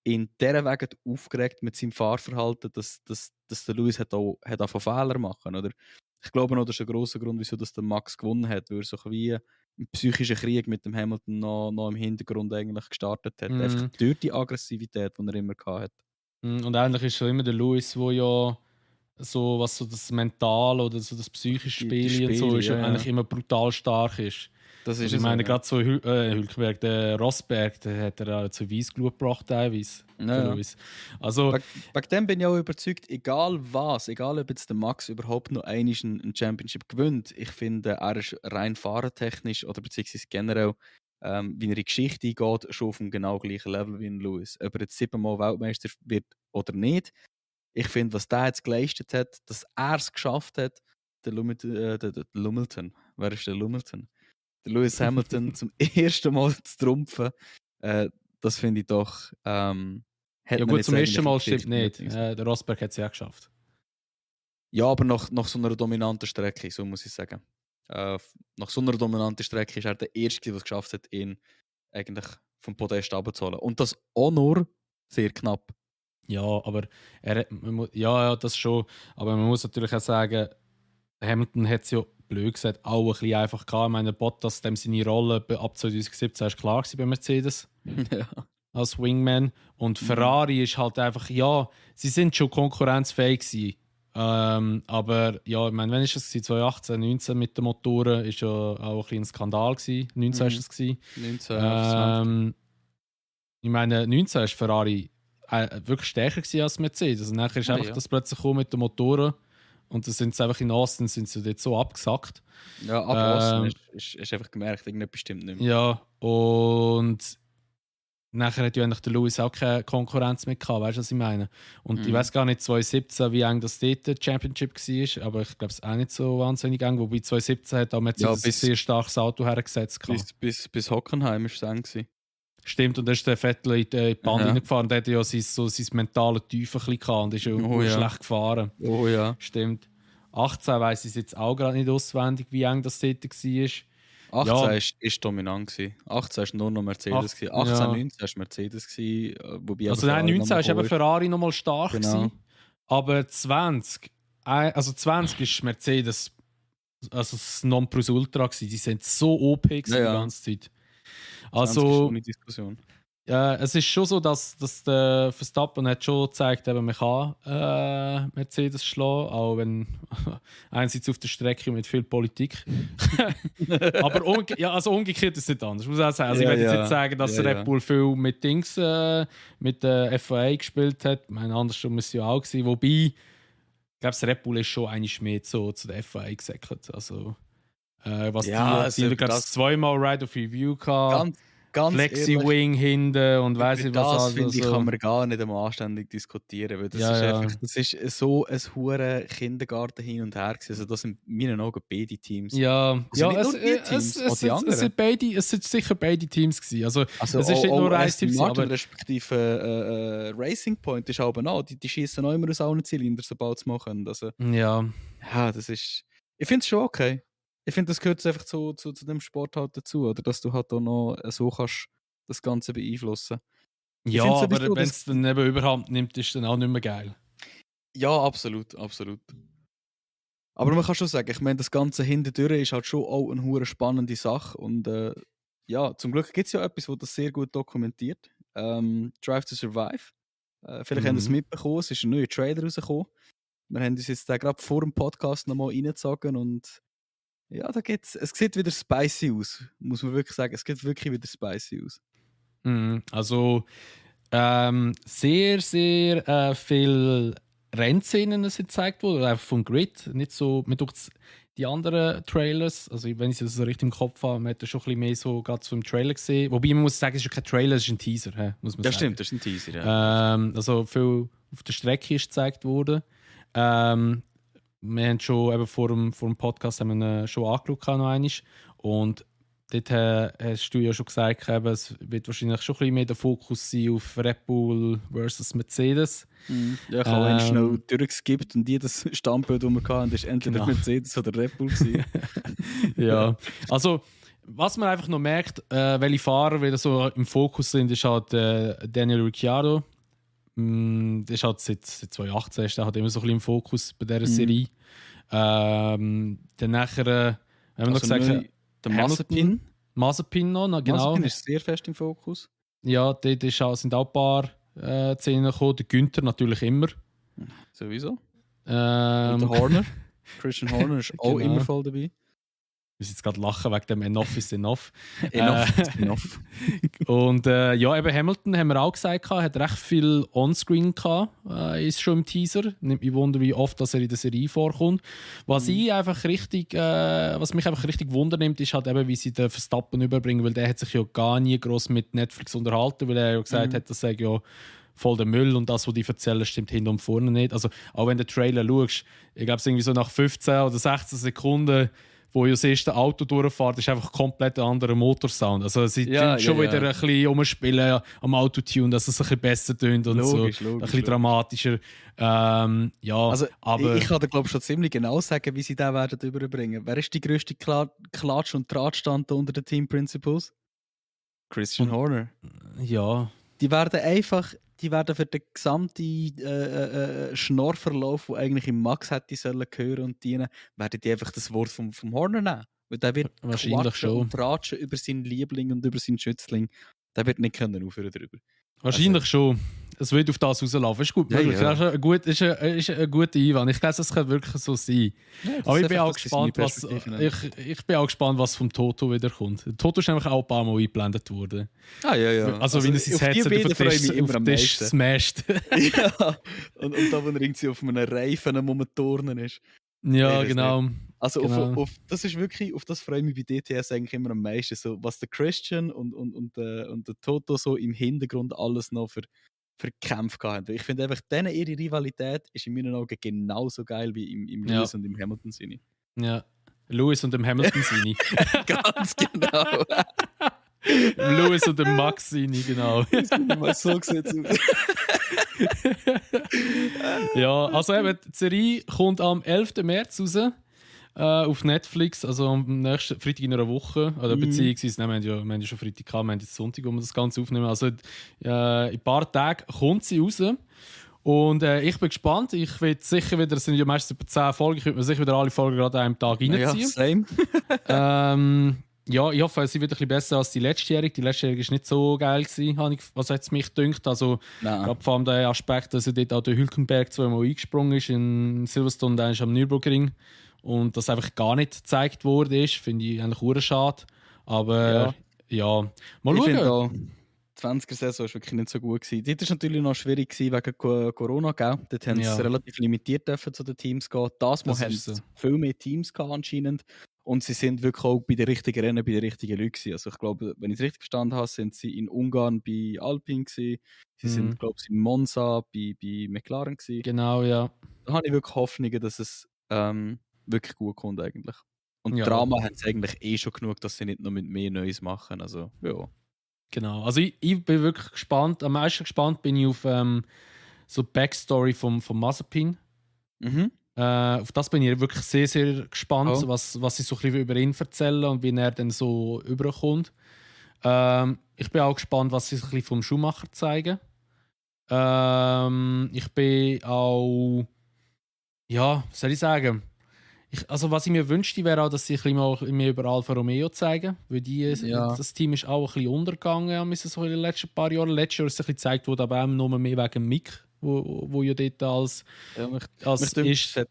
Speaker 1: in dieser Wege aufgeregt mit seinem Fahrverhalten, dass der Lewis hat auch Fehler machen. Oder? Ich glaube noch, das ist ein grosser Grund, wieso das der Max gewonnen hat, weil er so wie psychischen Krieg mit dem Hamilton noch im Hintergrund eigentlich gestartet hat. Einfach
Speaker 2: Mhm.
Speaker 1: durch die Aggressivität, die er immer hatte.
Speaker 2: Und eigentlich ist schon immer der Lewis, wo ja so, was so das Mental oder so das psychische
Speaker 1: Die
Speaker 2: Spiel und so
Speaker 1: Spiele,
Speaker 2: ist,
Speaker 1: ja,
Speaker 2: eigentlich
Speaker 1: ja.
Speaker 2: immer brutal stark ist.
Speaker 1: Das ist
Speaker 2: Also ich
Speaker 1: es
Speaker 2: meine,
Speaker 1: auch, ja.
Speaker 2: gerade so Hülkenberg, der Rosberg, der hat er auch zu Weißglut gebracht, teilweise.
Speaker 1: Ja,
Speaker 2: Der
Speaker 1: ja.
Speaker 2: Lewis. Also,
Speaker 1: Wegen dem bin ich auch überzeugt, egal was, egal ob jetzt der Max überhaupt noch einmal ein Championship gewinnt, ich finde, er ist rein fahrentechnisch oder beziehungsweise generell, wie er in die Geschichte eingeht, schon auf dem genau gleichen Level wie ein Lewis. Ob er jetzt 7-mal Weltmeister wird oder nicht, ich finde, was der jetzt geleistet hat, dass er es geschafft hat, der Lumilton, wer ist der Lumilton? Der Lewis Hamilton zum ersten Mal zu trumpfen, das finde ich doch, hat
Speaker 2: ja
Speaker 1: man
Speaker 2: gut,
Speaker 1: jetzt
Speaker 2: zum
Speaker 1: eigentlich
Speaker 2: ersten
Speaker 1: in
Speaker 2: Mal
Speaker 1: Geschichte
Speaker 2: stimmt nicht.
Speaker 1: nicht gesehen.
Speaker 2: Der Rosberg hat es ja auch geschafft.
Speaker 1: Ja, aber nach so einer dominanten Strecke, so muss ich sagen. Nach so einer dominanten Strecke ist er der Erste, der es geschafft hat, ihn eigentlich vom Podest abzuholen. Und das auch nur sehr knapp.
Speaker 2: Ja, aber ja, das schon. Aber man muss natürlich auch sagen, Hamilton hat es ja blöd gesagt auch ein bisschen einfach gehabt. Ich meine, Bottas, dem seine Rolle ab 2017 ist klar gewesen bei Mercedes
Speaker 1: Ja.
Speaker 2: als Wingman. Und Ferrari ist halt einfach, ja, sie sind schon konkurrenzfähig gewesen. Aber ja, ich meine, wann ist es 2018, 19 mit den Motoren, ist ja auch ein bisschen ein Skandal gewesen. 19 ist es gewesen.
Speaker 1: 19 auf 20.
Speaker 2: Ich meine, 19 ist Ferrari wirklich stärker gewesen als Mercedes. Und nachher ist
Speaker 1: Ah,
Speaker 2: einfach
Speaker 1: ja.
Speaker 2: das plötzlich gekommen mit den Motoren. Und dann sind sie einfach in Austin sind sie dort so abgesackt.
Speaker 1: Ja, abgelassen ist einfach gemerkt, irgendetwas stimmt nicht mehr.
Speaker 2: Ja, und nachher hat ja eigentlich der Lewis auch keine Konkurrenz mehr gehabt, weißt du, was ich meine? Und ich weiß gar nicht 2017, wie eng das dort der Championship war, aber ich glaube es auch nicht so wahnsinnig eng. Wobei 2017 hat auch Mercedes ein sehr starkes Auto hergesetzt.
Speaker 1: Bis Hockenheim war es eng gewesen.
Speaker 2: Stimmt, und dann ist der Vettel in die Band
Speaker 1: Ja.
Speaker 2: reingefahren. Der hatte ja sein mentales Tief ein bisschen gehabt und ist ja schlecht gefahren.
Speaker 1: Oh ja.
Speaker 2: Stimmt. 18 weiss ich jetzt auch gerade nicht auswendig, wie eng das dort war.
Speaker 1: 18 ist dominant gewesen. 18 war nur noch Mercedes gewesen. 18,
Speaker 2: ja.
Speaker 1: 19 war Mercedes gewesen, wobei
Speaker 2: Also nein, 19 war eben Ferrari nochmal stark
Speaker 1: Genau.
Speaker 2: gewesen, aber 20 ist Mercedes, also das Nonplusultra gewesen. Die sind so OP gewesen die ganze Zeit.
Speaker 1: 20 ist
Speaker 2: Also
Speaker 1: ohne Diskussion.
Speaker 2: es ist schon so, dass der Verstappen hat schon gezeigt, eben, man kann Mercedes schlagen, auch wenn einerseits auf der Strecke mit viel Politik. Aber umgekehrt ist es nicht anders. Ich muss auch sagen, also ich werde jetzt nicht sagen, dass Red Bull viel mit Dings, mit der FIA gespielt hat. Ich meine, andersrum ist es ja auch gewesen. Wobei, ich glaube, Red Bull ist schon eigentlich mehr so zu der FIA gesäckelt. Also, was die glaube ich, zweimal Ride of Review gehabt.
Speaker 1: Ganz
Speaker 2: Flexi-Wing hinten und weiss ich was.
Speaker 1: Das finde ich, kann man gar nicht einmal anständig diskutieren, weil das ist so ein hure Kindergarten hin und her gewesen. Also das sind in meinen Augen beide Teams.
Speaker 2: Ja,
Speaker 1: also
Speaker 2: es sind sicher beide Teams gewesen. Also es ist nicht nur ein Team,
Speaker 1: aber respektive Racing Point ist aber noch, die schießen auch immer aus allen Zylindern, sobald sie machen. Also,
Speaker 2: ja,
Speaker 1: das ist, ich finde es schon okay. Ich finde, das gehört einfach zu dem Sport halt dazu, oder dass du halt auch noch so kannst das Ganze beeinflussen.
Speaker 2: Ja, aber wenn es dann eben überhand nimmt, ist es dann auch nicht mehr geil.
Speaker 1: Ja, absolut. Aber man kann schon sagen, ich meine, das Ganze hintendurch ist halt schon auch eine hure spannende Sache und ja, zum Glück gibt es ja etwas, das das sehr gut dokumentiert. Drive to Survive. Vielleicht haben Sie es mitbekommen, es ist ein neuer Trailer rausgekommen. Wir haben uns jetzt gerade vor dem Podcast nochmal reingezogen und ja, es sieht wieder spicy aus, muss man wirklich sagen. Es sieht wirklich wieder spicy aus.
Speaker 2: Also sehr, sehr viel Rennszenen sind gezeigt worden, einfach vom Grid. Nicht so, man tut die anderen Trailers, also wenn ich es so richtig im Kopf habe, man hat schon ein bisschen mehr so gerade so im Trailer gesehen. Wobei man muss sagen, es ist kein Trailer, es ist ein Teaser, muss man sagen.
Speaker 1: Stimmt, das ist ein Teaser, ja.
Speaker 2: Also viel auf der Strecke ist gezeigt worden. Wir haben schon eben vor dem Podcast haben wir schon angeschaut noch einmal. Und dort hast du ja schon gesagt, eben, es wird wahrscheinlich schon ein bisschen mehr der Fokus sein auf Red Bull versus Mercedes.
Speaker 1: Ja, ich habe schnell durchgeskippt und das Standbild, das wir hatten, war entweder Mercedes oder Red Bull.
Speaker 2: Ja, also was man einfach noch merkt, welche Fahrer wieder so im Fokus sind, ist halt Daniel Ricciardo. Das ist halt seit 2018 ist der halt immer so ein bisschen im Fokus bei dieser Serie. Dann nachher, haben wir noch gesagt,
Speaker 1: der Mazepin.
Speaker 2: Mazepin noch, genau.
Speaker 1: Mazepin ist sehr fest im Fokus.
Speaker 2: Ja, dort sind auch ein paar Szenen gekommen. Der Günther natürlich immer.
Speaker 1: Sowieso. Und der Horner. Christian Horner ist auch immer voll dabei.
Speaker 2: Wir müssen jetzt gerade lachen wegen dem Enough is enough.
Speaker 1: Enough.
Speaker 2: Und ja, eben Hamilton haben wir auch gesagt, hat recht viel Onscreen gehabt, ist schon im Teaser. Nimmt mich wunder, wie oft dass er in der Serie vorkommt. Was mich einfach richtig wundernimmt, ist halt eben, wie sie den Verstappen überbringen, weil der hat sich ja gar nie groß mit Netflix unterhalten, weil er ja gesagt hat, das sei ja voll der Müll und das, was die erzählen, stimmt hinten und vorne nicht. Also auch wenn du den Trailer schaust, ich glaube, es irgendwie so nach 15 oder 16 Sekunden, wo ja das erste Auto durchfährt, ist einfach komplett ein anderer Motorsound. Also sie schon wieder ein bisschen umspielen am Autotune, dass es ein bisschen besser tönt und logisch, ein bisschen dramatischer.
Speaker 1: Also
Speaker 2: aber
Speaker 1: ich kann dir glaube schon ziemlich genau sagen, wie sie den werden überbringen. Wer ist die grösste Klatsch- und Drahtstand unter den Team Principals? Christian Horner.
Speaker 2: Ja.
Speaker 1: Die werden für den gesamten Schnorrverlauf, der eigentlich im Max hätte sollen hören und dienen, werden die einfach das Wort vom Horner nehmen. Weil der wird
Speaker 2: wahrscheinlich schon
Speaker 1: und ratschen über seinen Liebling und über seinen Schützling. Der wird nicht können aufhören darüber.
Speaker 2: Wahrscheinlich schon. Es wird auf das rauslaufen. Ist gut möglich. Ja. Ist ein guter Einwand. Ich glaube, es kann wirklich so sein. Ja, aber ich bin auch gespannt, was vom Toto wieder kommt. Toto ist nämlich auch ein paar Mal eingeblendet worden.
Speaker 1: Ja.
Speaker 2: Also wie er sein Headset auf den Tisch smasht.
Speaker 1: Ja. Und da, wo er irgendwie auf einem Reifen am Turnen ist.
Speaker 2: Ja, genau.
Speaker 1: Also auf das ist wirklich, auf das freue ich mich bei DTS eigentlich immer am meisten. So, was der Christian und der Toto so im Hintergrund alles noch für Kämpfe hatten. Ich finde einfach, ihre Rivalität ist in meinen Augen genauso geil wie im Lewis und im Hamilton Sinne.
Speaker 2: Ja, Lewis und im Hamilton Sinne.
Speaker 1: Ganz genau.
Speaker 2: Lewis und dem Max Sinne, genau.
Speaker 1: So sieht's aus.
Speaker 2: Ja, also eben, die Serie kommt am 11. März raus. Auf Netflix, also am nächsten Freitag in einer Woche. Oder beziehungsweise, wir haben ja schon Freitag gehabt, wir haben jetzt Sonntag, wo wir das Ganze aufnehmen. Also in ein paar Tagen kommt sie raus. Und ich bin gespannt. Ich will sicher wieder, es sind ja meistens über 10 Folgen, ich würde mir sicher wieder alle Folgen gerade an einem Tag reinziehen.
Speaker 1: Ja, same.
Speaker 2: Ja, ich hoffe, sie wird ein bisschen besser als die letztjährige. Die letztjährige war nicht so geil, was jetzt mich dünkt. Also, gerade vor allem der Aspekt, dass dort auch der Hülkenberg zweimal eingesprungen ist in Silverstone und dann am Nürburgring. Und das einfach gar nicht gezeigt wurde, finde ich eigentlich hure schade. Aber ja, mal schauen.
Speaker 1: Ich auch, die 20er-Saison war wirklich nicht so gut gewesen. Dort war es natürlich noch schwierig wegen Corona, gell? Dort haben sie relativ limitiert zu den Teams gehen. Das Mal haben sie viel mehr Teams gehabt anscheinend. Und sie sind wirklich auch bei den richtigen Rennen, bei den richtigen Leuten gewesen. Also ich glaube, wenn ich es richtig verstanden habe, sind sie in Ungarn bei Alpine gewesen. Sie sind, glaube ich, in Monza bei McLaren gewesen.
Speaker 2: Genau, ja.
Speaker 1: Da habe ich wirklich Hoffnungen, dass es wirklich gut kommt eigentlich. Und Drama haben sie eigentlich schon genug, dass sie nicht noch mit mehr Neues machen. Also, ja.
Speaker 2: Genau. Also ich bin wirklich gespannt. Am meisten gespannt bin ich auf so die Backstory vom Mazepin. Auf das bin ich wirklich sehr, sehr gespannt, was sie so ein bisschen über ihn erzählen und wie er dann so überkommt. Ich bin auch gespannt, was sie ein bisschen vom Schumacher zeigen. Ich bin auch, ja, was soll ich sagen? Also was ich mir wünschte, wäre auch, dass sie ein bisschen mal mehr über Alfa Romeo zeigen. Weil das Team ist auch ein bisschen untergegangen so in den letzten paar Jahren. Letztes Jahr ist es ein bisschen gezeigt worden, aber auch nur mehr wegen Mick, wo ja dort als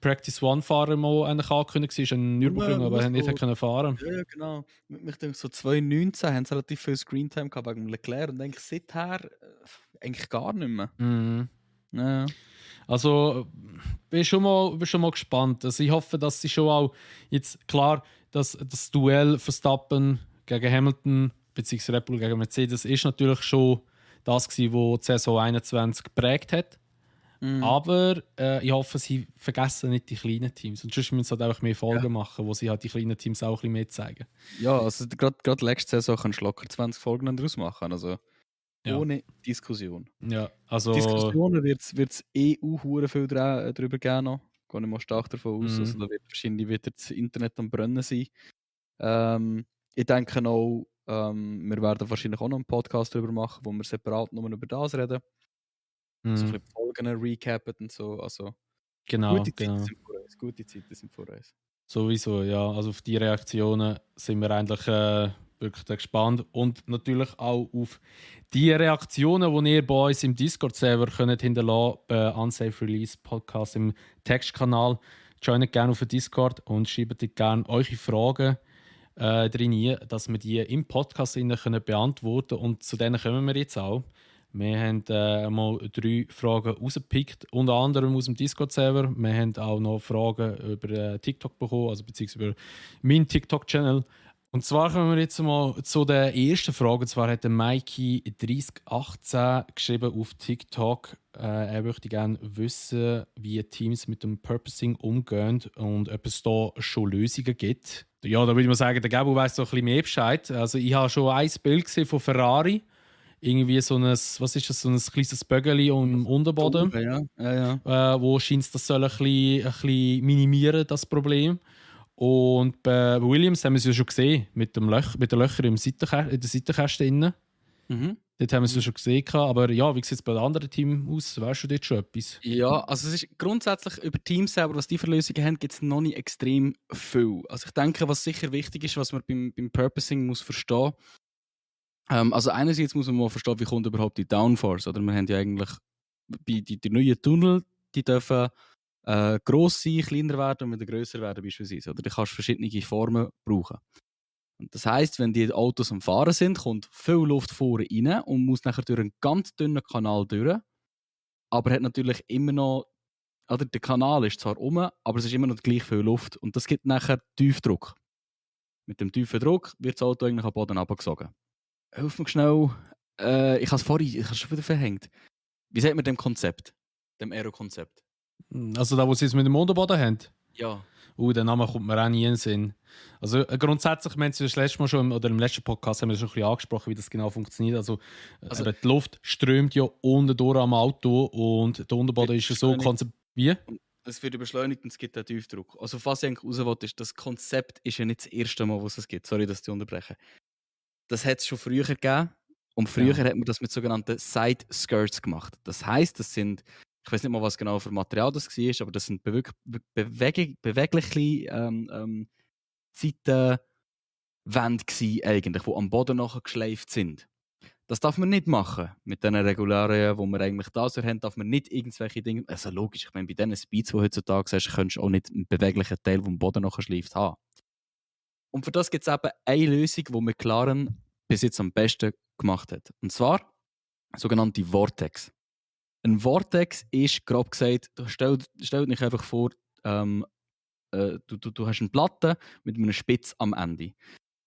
Speaker 2: Practice One-Fahrer mal angekündigt war. Ist ein Nürburgring, aber er nicht fahren konnte.
Speaker 1: Ja, genau. Ich denke, so 2019 haben sie relativ viel Screentime gehabt wegen Leclerc und denke, seither eigentlich gar nicht mehr. Ja.
Speaker 2: Also, bin schon mal gespannt. Also, ich hoffe, dass sie schon auch jetzt klar, dass das Duell Verstappen gegen Hamilton bzw. Red Bull gegen Mercedes ist natürlich schon das gewesen, was die Saison 21 geprägt hat. Aber ich hoffe, sie vergessen nicht die kleinen Teams. Und sonst müssen sie halt einfach mehr Folgen machen, wo sie halt die kleinen Teams auch ein bisschen mehr zeigen. Ja,
Speaker 1: also gerade letzte Saison kannst du locker 20 Folgen daraus machen. Also ohne Diskussion.
Speaker 2: Ja, also
Speaker 1: Diskussionen wird es auch viel darüber geben noch. Gehe ich mal stark davon aus. Also da wird wahrscheinlich wieder das Internet am Brennen sein. Ich denke auch, wir werden wahrscheinlich auch noch einen Podcast darüber machen, wo wir separat nur über das reden. So ein bisschen Folgen recappen und so. Also, gute Zeiten sind vor uns.
Speaker 2: Sowieso, ja. Also auf die Reaktionen sind wir eigentlich wirklich gespannt. Und natürlich auch auf die Reaktionen, die ihr bei uns im Discord-Server könnt hinterlassen bei Unsafe Release Podcast im Textkanal. Joint gerne auf den Discord und schreibt dort gerne eure Fragen drin, dass wir die im Podcast können beantworten können. Und zu denen kommen wir jetzt auch. Wir haben mal 3 Fragen rausgepickt, unter anderem aus dem Discord-Server. Wir haben auch noch Fragen über TikTok bekommen, also beziehungsweise über meinen TikTok-Channel. Und zwar kommen wir jetzt mal zu der ersten Frage. Und zwar hat der Mikey 3018 geschrieben auf TikTok. Er möchte gerne wissen, wie Teams mit dem Purposing umgehen und ob es da schon Lösungen gibt. Ja, da würde ich mal sagen, der Gabo weiss so ein bisschen mehr Bescheid. Also ich habe schon ein Bild gesehen von Ferrari. Irgendwie so ein, was ist das, so ein kleines Bögeli im Unterboden.
Speaker 1: Ja.
Speaker 2: Wo scheint es, das soll ein bisschen minimieren, das Problem. Und bei Williams haben wir es ja schon gesehen, mit den Löchern in der Seitenkäste innen. Dort haben wir es ja schon gesehen. Aber ja, wie sieht es bei den anderen Teams aus? Weißt du dort schon etwas?
Speaker 1: Ja, also es ist grundsätzlich über Teams selber, was die für Lösungen haben, gibt es noch nicht extrem viel. Also ich denke, was sicher wichtig ist, was man beim Purposing muss verstehen. Also einerseits muss man mal verstehen, wie kommt überhaupt die Downforce. Oder wir haben ja eigentlich die neuen Tunnel, die dürfen gross sein, kleiner werden und wieder grösser werden beispielsweise. Oder du kannst verschiedene Formen brauchen. Und das heisst, wenn die Autos am Fahren sind, kommt viel Luft vorne rein und muss nachher durch einen ganz dünnen Kanal durch. Aber hat natürlich immer noch, oder der Kanal ist zwar aber es ist immer noch gleich viel Luft. Und das gibt nachher Tiefdruck. Mit dem tiefen Druck wird das Auto eigentlich am Boden abgesogen. Hilf mir schnell. Ich habe es schon wieder verhängt. Wie sagt man dem Konzept? Dem Aero-Konzept?
Speaker 2: Also da, wo sie es mit dem Unterboden haben?
Speaker 1: Ja.
Speaker 2: Der Name kommt mir auch nie in den Sinn. Also grundsätzlich, wir haben es das letzte Mal schon, oder im letzten Podcast haben wir schon ein bisschen angesprochen, wie das genau funktioniert. Also die Luft strömt ja unten durch am Auto und der Unterboden ist ja so konzipiert. Wie?
Speaker 1: Es wird beschleunigt und es gibt einen Tiefdruck. Also was ich eigentlich raus will, ist, das Konzept ist ja nicht das erste Mal, was es gibt. Sorry, dass ich unterbreche. Das hat es schon früher gegeben. Und früher hat man das mit sogenannten Side Skirts gemacht. Das heisst, das sind, ich weiß nicht mal, was genau für Material das war, aber das sind bewegliche Seitenwände eigentlich, die am Boden nachher geschleift sind. Das darf man nicht machen. Mit den Regularien, die wir eigentlich da so haben, darf man nicht irgendwelche Dinge. Also logisch, ich meine, bei diesen Speeds, die heutzutage hast, kannst du auch nicht einen beweglichen Teil, der am Boden nachher schleift, haben. Und für das gibt es eben eine Lösung, die McLaren bis jetzt am besten gemacht hat. Und zwar sogenannte Vortex. Ein Vortex ist, grob gesagt, stell dir einfach vor, du hast eine Platte mit einer Spitze am Ende.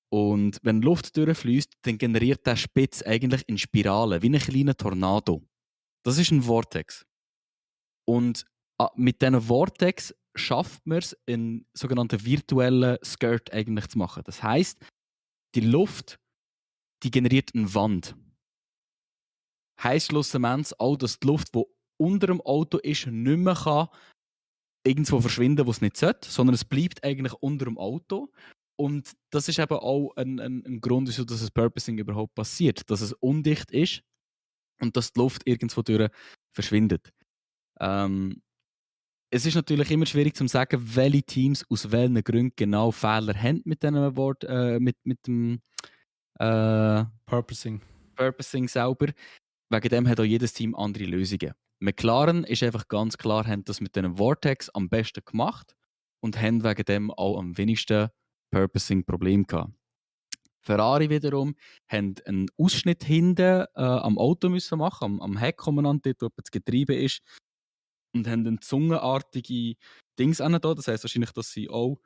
Speaker 1: Und wenn Luft durchfließt, dann generiert der Spitz eigentlich in Spirale, wie ein kleiner Tornado. Das ist ein Vortex. Und mit diesen Vortex schafft man es, einen sogenannten virtuellen Skirt eigentlich zu machen. Das heisst, die Luft, die generiert eine Wand. Heisst schlussendlich auch, dass die Luft, die unter dem Auto ist, nicht mehr kann irgendwo verschwinden, wo es nicht sollte, sondern es bleibt eigentlich unter dem Auto. Und das ist eben auch ein Grund, wieso das Purposing überhaupt passiert. Dass es undicht ist und dass die Luft irgendwo durch verschwindet. Es ist natürlich immer schwierig zu sagen, welche Teams aus welchen Gründen genau Fehler haben mit diesem Wort, mit dem
Speaker 2: Purposing
Speaker 1: selber. Wegen dem hat auch jedes Team andere Lösungen. McLaren ist einfach ganz klar, haben das mit einem Vortex am besten gemacht und haben wegen dem auch am wenigsten Purposing-Problem gehabt. Ferrari wiederum haben einen Ausschnitt hinten am Auto müssen machen, am Heckkommandant, dort wo das Getriebe ist, und haben eine zungenartige Dings da. Das heisst wahrscheinlich, dass sie auch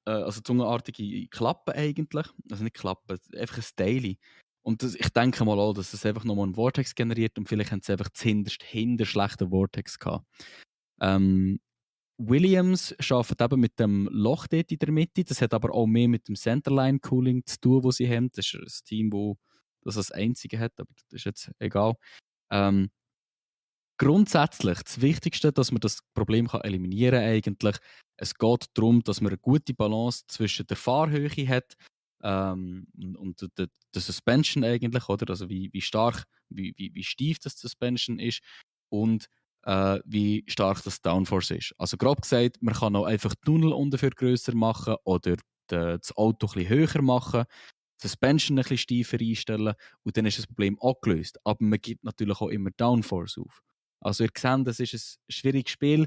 Speaker 1: also zungenartige Klappen eigentlich, also nicht Klappen, einfach ein Teil. Und ich denke mal auch, dass es einfach nochmal einen Vortex generiert und vielleicht haben sie einfach das hinter schlechten Vortex gehabt. Williams arbeitet eben mit dem Loch dort in der Mitte. Das hat aber auch mehr mit dem Centerline Cooling zu tun, das sie haben. Das ist ein Team, das als einzige hat, aber das ist jetzt egal. Grundsätzlich das Wichtigste, dass man das Problem eliminieren kann eigentlich. Es geht darum, dass man eine gute Balance zwischen der Fahrhöhe hat und der Suspension eigentlich, oder? Also wie stark, wie steif das Suspension ist und wie stark das Downforce ist. Also grob gesagt, man kann auch einfach die Tunnel ungefähr grösser machen oder das Auto ein bisschen höher machen. Suspension ein bisschen steifer einstellen und dann ist das Problem auch gelöst. Aber man gibt natürlich auch immer Downforce auf. Also ihr seht, das ist ein schwieriges Spiel.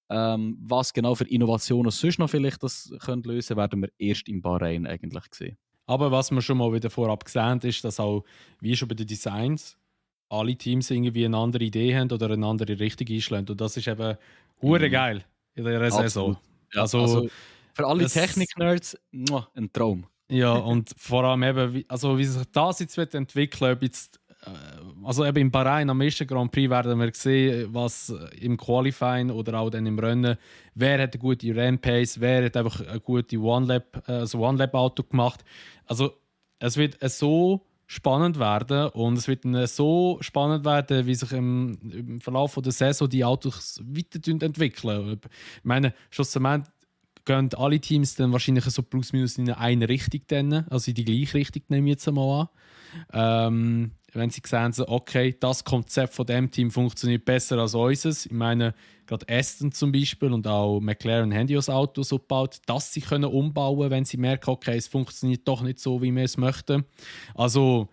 Speaker 1: Was genau für Innovationen sonst noch vielleicht das können lösen, werden wir erst im Bahrain eigentlich sehen.
Speaker 2: Aber was wir schon mal wieder vorab gesehen ist, dass auch, wie schon bei den Designs, alle Teams irgendwie eine andere Idee haben oder eine andere Richtung einschlagen. Und das ist eben hure geil in der Saison.
Speaker 1: Ja,
Speaker 2: also
Speaker 1: für alle
Speaker 2: es-
Speaker 1: Technik-Nerds, ein Traum.
Speaker 2: Ja, und vor allem eben, wie sich das jetzt wird entwickeln, ob jetzt, also eben im Bahrain am ersten Grand Prix werden wir sehen, was im Qualifying oder auch dann im Rennen, wer hat eine gute Rampace, wer hat einfach eine gute One-Lap-Auto gemacht. Also es wird so spannend werden und es wird so spannend werden, wie sich im Verlauf der Saison die Autos weiterentwickeln. Ich meine, schlussendlich gehen alle Teams dann wahrscheinlich so plus minus in eine Richtung, dann, also in die gleiche Richtung, nehme ich jetzt einmal an. Wenn sie sehen, so, okay, das Konzept von dem Team funktioniert besser als unseres. Ich meine, gerade Aston zum Beispiel und auch McLaren haben ja das Auto so gebaut, dass sie können umbauen, wenn sie merken, okay, es funktioniert doch nicht so, wie wir es möchten. Also,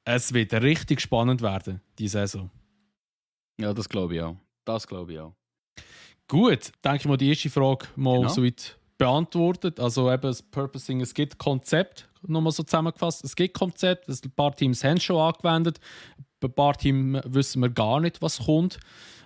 Speaker 2: es wird richtig spannend werden, die Saison.
Speaker 1: Ja, das glaube ich auch. Das glaube ich auch.
Speaker 2: Gut, denke ich mal, die erste Frage mal
Speaker 1: Genau.
Speaker 2: soweit beantwortet. Also eben das Purposing, es gibt Konzept, nochmal so zusammengefasst. Es gibt Konzept, ein paar Teams haben es schon angewendet. Bei ein paar Teams wissen wir gar nicht, was kommt.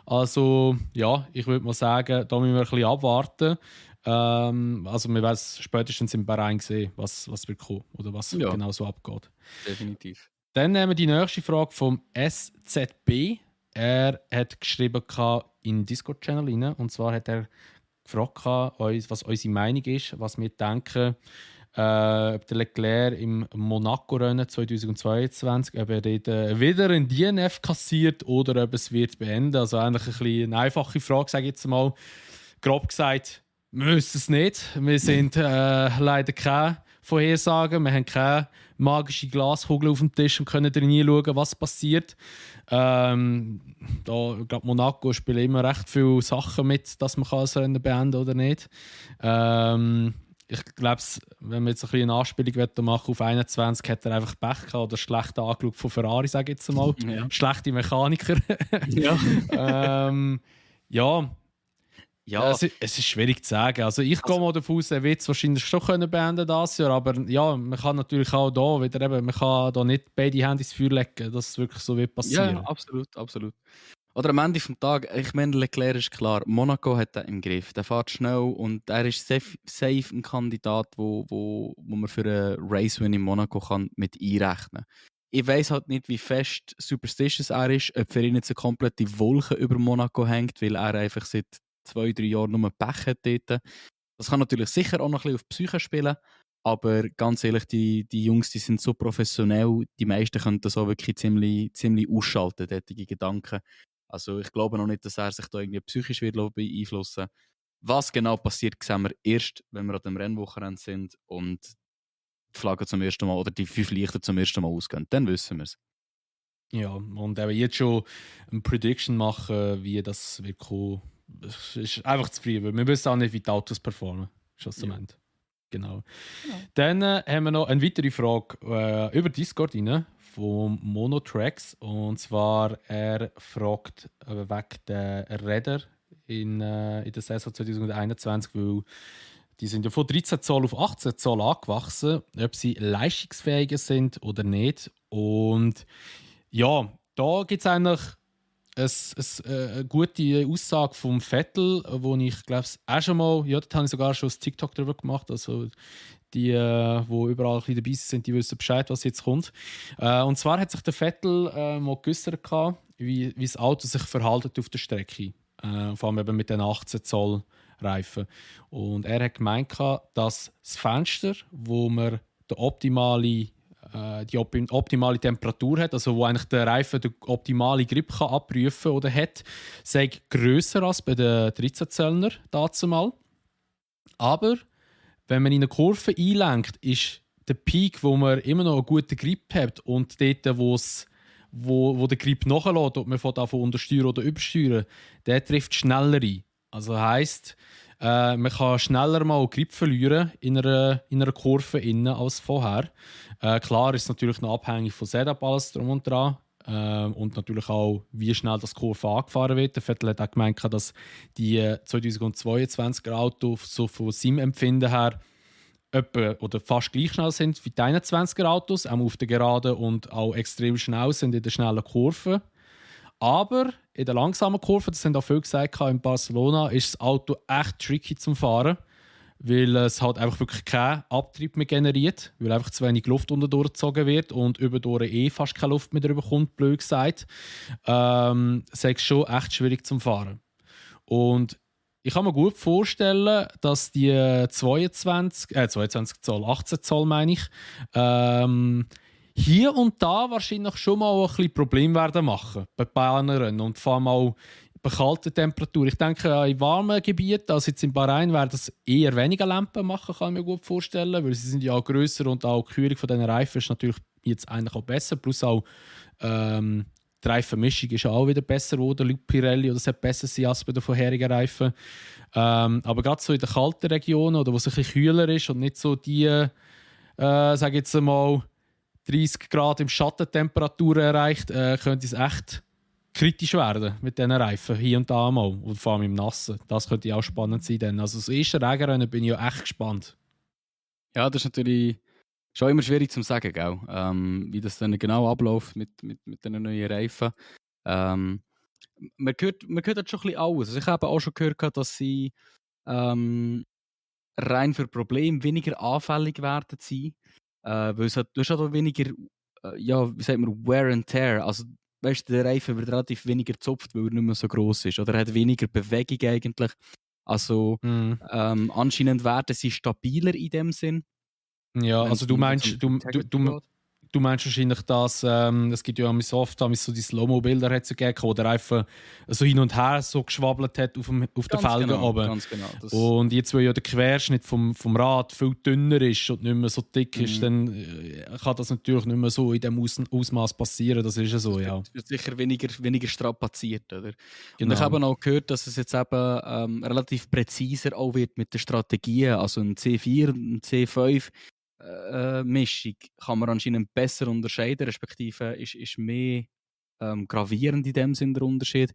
Speaker 2: Also ja, ich würde mal sagen, da müssen wir ein bisschen abwarten. Also wir werden es spätestens im Bahrain sehen, was wird kommen oder was genau so abgeht.
Speaker 1: Definitiv.
Speaker 2: Dann nehmen wir die nächste Frage vom SZB. Er hat geschrieben in den Discord-Channel rein, und zwar hat er gefragt, was unsere Meinung ist, was wir denken, ob der Leclerc im Monaco-Rennen 2022 ob er dort wieder ein DNF kassiert oder ob es wird beenden. Also eigentlich ein bisschen eine einfache Frage, sage ich jetzt mal. Grob gesagt, wir wissen es nicht. Wir sind leider keine Vorhersagen. Wir haben keine magische Glaskugel auf dem Tisch und können drin schauen, was passiert. Da, ich glaube, Monaco spielt immer recht viele Sachen mit, dass man das Rennen beenden kann oder nicht. Ich glaube, wenn wir jetzt ein bisschen eine Anspielung machen auf 21, hat er einfach Pech gehabt oder schlecht angeschaut von Ferrari, sage ich jetzt mal.
Speaker 1: Ja.
Speaker 2: Schlechte Mechaniker.
Speaker 1: Ja.
Speaker 2: Ja, es ist schwierig zu sagen. Also ich gehe mal davon aus, er wird es wahrscheinlich schon können beenden dieses Jahr, aber ja, man kann natürlich auch da wieder eben, man kann da nicht beide Hände ins Feuer legen, dass es wirklich so wird passieren.
Speaker 1: Ja, absolut, absolut. Oder am Ende des Tages, ich meine, Leclerc ist klar, Monaco hat er im Griff, der fährt schnell und er ist safe ein Kandidat, wo man für einen Race-Win in Monaco kann mit einrechnen. Ich weiss halt nicht, wie fest superstitious er ist, ob für ihn jetzt eine komplette Wolke über Monaco hängt, weil er einfach seit 2-3 Jahren nur Pech hat dort. Das kann natürlich sicher auch noch ein bisschen auf die Psyche spielen, aber ganz ehrlich, die Jungs, die sind so professionell, die meisten können das auch wirklich ziemlich ausschalten, solche Gedanken. Also ich glaube noch nicht, dass er sich da irgendwie psychisch wird beeinflussen. Was genau passiert, sehen wir erst, wenn wir an dem Rennwochenende sind und die Flagge zum ersten Mal oder die 5 Lichter zum ersten Mal ausgehen. Dann wissen wir es. Ja,
Speaker 2: und eben jetzt schon eine Prediction machen, wie das wird kommen, ist einfach zu früh, weil wir wissen auch nicht, wie die Autos performen. Schlussendlich. Genau. Dann haben wir noch eine weitere Frage über Discord rein, vom Monotracks. Und zwar, er fragt wegen der Räder in der Saison 2021, weil die sind ja von 13 Zoll auf 18 Zoll angewachsen, ob sie leistungsfähiger sind oder nicht. Und ja, da gibt es eigentlich eine gute Aussage vom Vettel, wo ich glaube auch schon mal, ja, da habe ich sogar schon ein TikTok darüber gemacht, also die, wo überall ein bisschen dabei sind, die wissen Bescheid, was jetzt kommt. Und zwar hat sich der Vettel mal geäussert, wie das Auto sich verhält auf der Strecke, vor allem eben mit den 18 Zoll Reifen. Und er hat gemeint, dass das Fenster, wo man die optimale Temperatur hat, also wo eigentlich der Reifen den optimalen Grip kann abprüfen oder hat, sei grösser als bei den 13-Zöllner dazumal. Aber wenn man in eine Kurve einlenkt, ist der Peak, wo man immer noch einen guten Grip hat und dort, wo der Grip nachlässt, ob man davon untersteuern oder übersteuern, der trifft schneller ein. Also heisst, Man kann schneller mal Grip verlieren in einer Kurve innen als vorher. Klar ist es natürlich noch abhängig von Setup, alles drum und dran. Und natürlich auch, wie schnell das Kurve angefahren wird. Der Vettel hat auch gemeint, dass die 2022er Autos so von seinem Empfinden her etwa oder fast gleich schnell sind wie die 21er Autos, auch auf der Geraden und auch extrem schnell sind in den schnellen Kurven. Aber in der langsamen Kurve, das haben auch viele gesagt, in Barcelona ist das Auto echt tricky zum Fahren, weil es halt einfach wirklich keinen Abtrieb mehr generiert, weil einfach zu wenig Luft unten durchgezogen wird und überdurch fast keine Luft mehr drüber kommt, blöd gesagt. Es ist schon echt schwierig zum Fahren. Und ich kann mir gut vorstellen, dass die 22 Zoll, 18 Zoll meine ich, hier und da wahrscheinlich schon mal ein bisschen Probleme werden machen bei Bahnrennen und vor allem auch bei kalten Temperaturen. Ich denke, in warmen Gebieten, also jetzt in Bahrain, werden es eher weniger Lampen machen, kann ich mir gut vorstellen, weil sie sind ja auch grösser und auch die Kühlung von diesen Reifen ist natürlich jetzt eigentlich auch besser, plus auch die Reifenmischung ist auch wieder besser geworden, laut Pirelli, oder es hat besser sein als bei den vorherigen Reifen. Aber gerade so in den kalten Regionen, oder wo es ein bisschen kühler ist und nicht so die, sage jetzt mal, 30 Grad im Schattentemperaturen erreicht, könnte es echt kritisch werden mit diesen Reifen, hier und da mal. Und vor allem im Nassen. Das könnte auch spannend sein. Dann. Also das erste Regenrennen bin ich ja echt gespannt.
Speaker 1: Ja, das ist natürlich schon immer schwierig zu sagen, gell? Wie das dann genau abläuft mit den neuen Reifen. Man hört halt schon ein bisschen alles. Also ich habe auch schon gehört, dass sie rein für Probleme weniger anfällig werden sein. Weil du hast halt auch weniger, ja, wie sagt man, Wear and Tear. Also, weißt du, der Reifen wird relativ weniger gezupft, weil er nicht mehr so gross ist. Oder er hat weniger Bewegung eigentlich. Also, anscheinend werden sie stabiler in dem Sinn.
Speaker 2: Ja, also du meinst,
Speaker 1: geht.
Speaker 2: du meinst wahrscheinlich, dass es gibt ja oft so die Slow-Mo-Bilder hat es gegeben, wo der Reifen so hin und her so geschwabbelt hat auf den Felgen oben.
Speaker 1: Ganz genau.
Speaker 2: Und jetzt, weil ja der Querschnitt vom Rad viel dünner ist und nicht mehr so dick ist, dann kann das natürlich nicht mehr so in dem Ausmaß passieren. Das ist ja so, ja.
Speaker 1: Es wird sicher weniger strapaziert, oder?
Speaker 2: Genau.
Speaker 1: Und ich habe auch gehört, dass es jetzt eben relativ präziser auch wird mit den Strategien. Also ein C4 und ein C5 Mischung kann man anscheinend besser unterscheiden, respektive ist mehr gravierend in dem Sinn der Unterschied.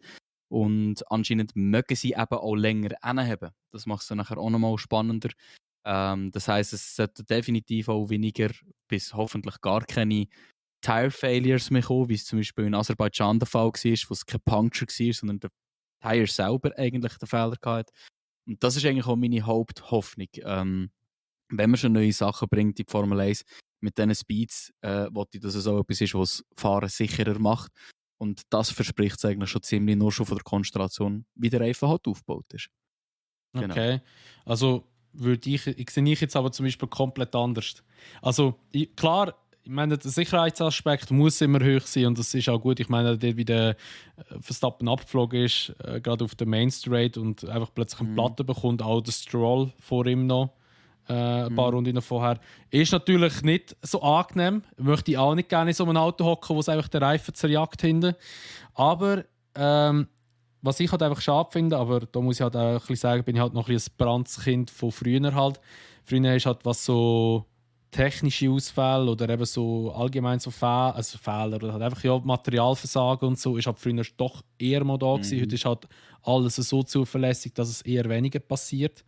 Speaker 1: Und anscheinend mögen sie eben auch länger anheben. Das macht es dann nachher auch nochmal spannender. Das heisst, es sollte definitiv auch weniger bis hoffentlich gar keine Tire-Failures mehr kommen, wie es zum Beispiel in Aserbaidschan der Fall war, wo es kein Puncture war, sondern der Tire selber eigentlich den Fehler hatte. Und das ist eigentlich auch meine Haupthoffnung. Wenn man schon neue Sachen bringt in die Formel 1 mit diesen Speeds, wollte ich, dass es auch etwas ist, was das Fahren sicherer macht. Und das verspricht es eigentlich schon ziemlich, nur schon von der Konstellation, wie der Reifen halt aufgebaut ist.
Speaker 2: Genau. Okay, also sehe ich jetzt aber zum Beispiel komplett anders. Also klar, ich meine, der Sicherheitsaspekt muss immer hoch sein und das ist auch gut. Ich meine, dort wie der Verstappen abgeflogen ist, gerade auf der Main Straight und einfach plötzlich eine Platte bekommt, auch der Stroll vor ihm noch. Ein paar Runden vorher. Ist natürlich nicht so angenehm. Möchte ich auch nicht gerne in so einem Auto hocken, wo es einfach den Reifen zerjagt hinten. Aber was ich halt einfach schade finde, aber da muss ich halt auch ein bisschen sagen, bin ich halt noch ein Brandskind von früher halt. Früher ist halt was so technische Ausfälle oder eben so allgemein so Fehler oder halt einfach ja, Materialversagen und so ist halt früher doch eher mal da gewesen. Heute ist halt alles so zuverlässig, dass es eher weniger passiert.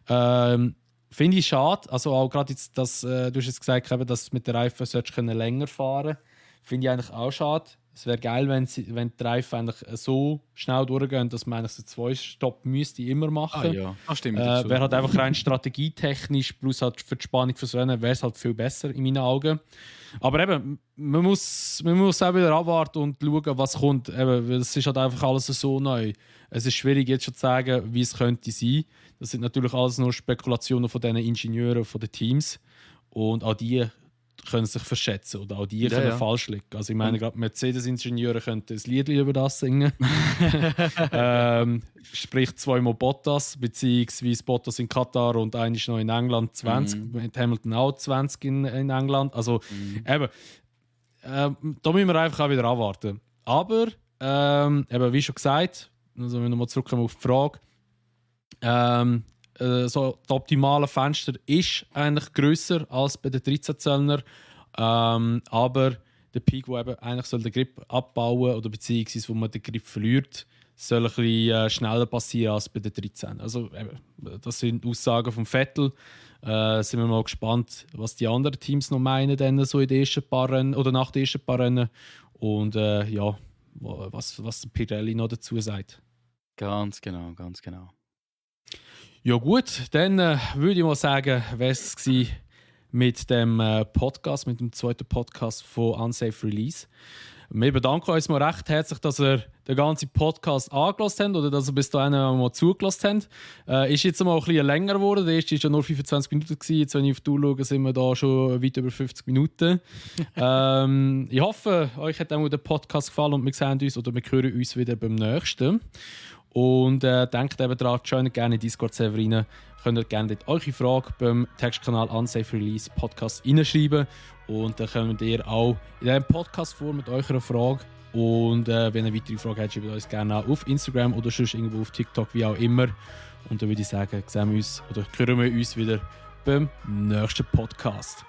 Speaker 2: Finde ich schade. Also auch gerade jetzt, dass du hast jetzt gesagt, dass mit der Reifen länger fahren. Finde ich eigentlich auch schade. Es wäre geil, wenn die Reifen eigentlich so schnell durchgehen, dass man eigentlich so 2 Stopp müsste immer machen.
Speaker 1: Ja, das stimmt.
Speaker 2: Wäre halt einfach rein strategietechnisch plus halt für die Spannung fürs Rennen wäre es halt viel besser in meinen Augen. Aber eben, man muss auch wieder abwarten und schauen, was kommt. Eben, es ist halt einfach alles so neu. Es ist schwierig jetzt schon zu sagen, wie es könnte sein. Das sind natürlich alles nur Spekulationen von diesen Ingenieuren, von den Teams. Und auch die können sich verschätzen oder auch die können falsch liegen. Also ich meine, gerade Mercedes-Ingenieure könnten ein Lied über das singen. Sprich 2-mal Bottas, beziehungsweise Bottas in Katar und eines noch in England 20, mit Hamilton auch 20 in England. Also eben, da müssen wir einfach auch wieder abwarten. Aber, eben, wie schon gesagt, also wenn wir nochmal zurückkommen auf die Frage, so das optimale Fenster ist eigentlich grösser als bei den 13-Zöllner. Aber der Peak, wo eben eigentlich soll den Grip abbauen oder beziehungsweise wo man den Grip verliert, soll ein bisschen schneller passieren als bei den 13. Also eben, das sind Aussagen von Vettel. Sind wir mal gespannt, was die anderen Teams noch meinen, dann so in den ersten paar Rennen oder nach den ersten paar Rennen. Und ja, was Pirelli noch dazu sagt.
Speaker 1: Ganz genau, ganz genau.
Speaker 2: Ja gut, dann würde ich mal sagen, wäre es mit dem Podcast, mit dem zweiten Podcast von Unsafe Release. Wir bedanken uns mal recht herzlich, dass ihr den ganzen Podcast angelassen habt oder dass ihr bis dahin mal zugelassen habt. Ist jetzt mal ein bisschen länger geworden. Der erste war ja nur 25 Minuten. Jetzt, wenn ich auf die Uhr schaue, sind wir da schon weit über 50 Minuten. Ich hoffe, euch hat auch der Podcast gefallen und wir sehen uns oder wir hören uns wieder beim nächsten. Und denkt eben daran, joint gerne in Discord-Server rein. Könnt ihr gerne dort eure Frage beim Textkanal Unsafe Release Podcast reinschreiben. Und dann könnt ihr auch in diesem Podcast vor mit eurer Frage. Und wenn ihr weitere Fragen habt, schreibt uns gerne auch auf Instagram oder sonst irgendwo auf TikTok, wie auch immer. Und dann würde ich sagen, sehen wir uns oder hören wir uns wieder beim nächsten Podcast.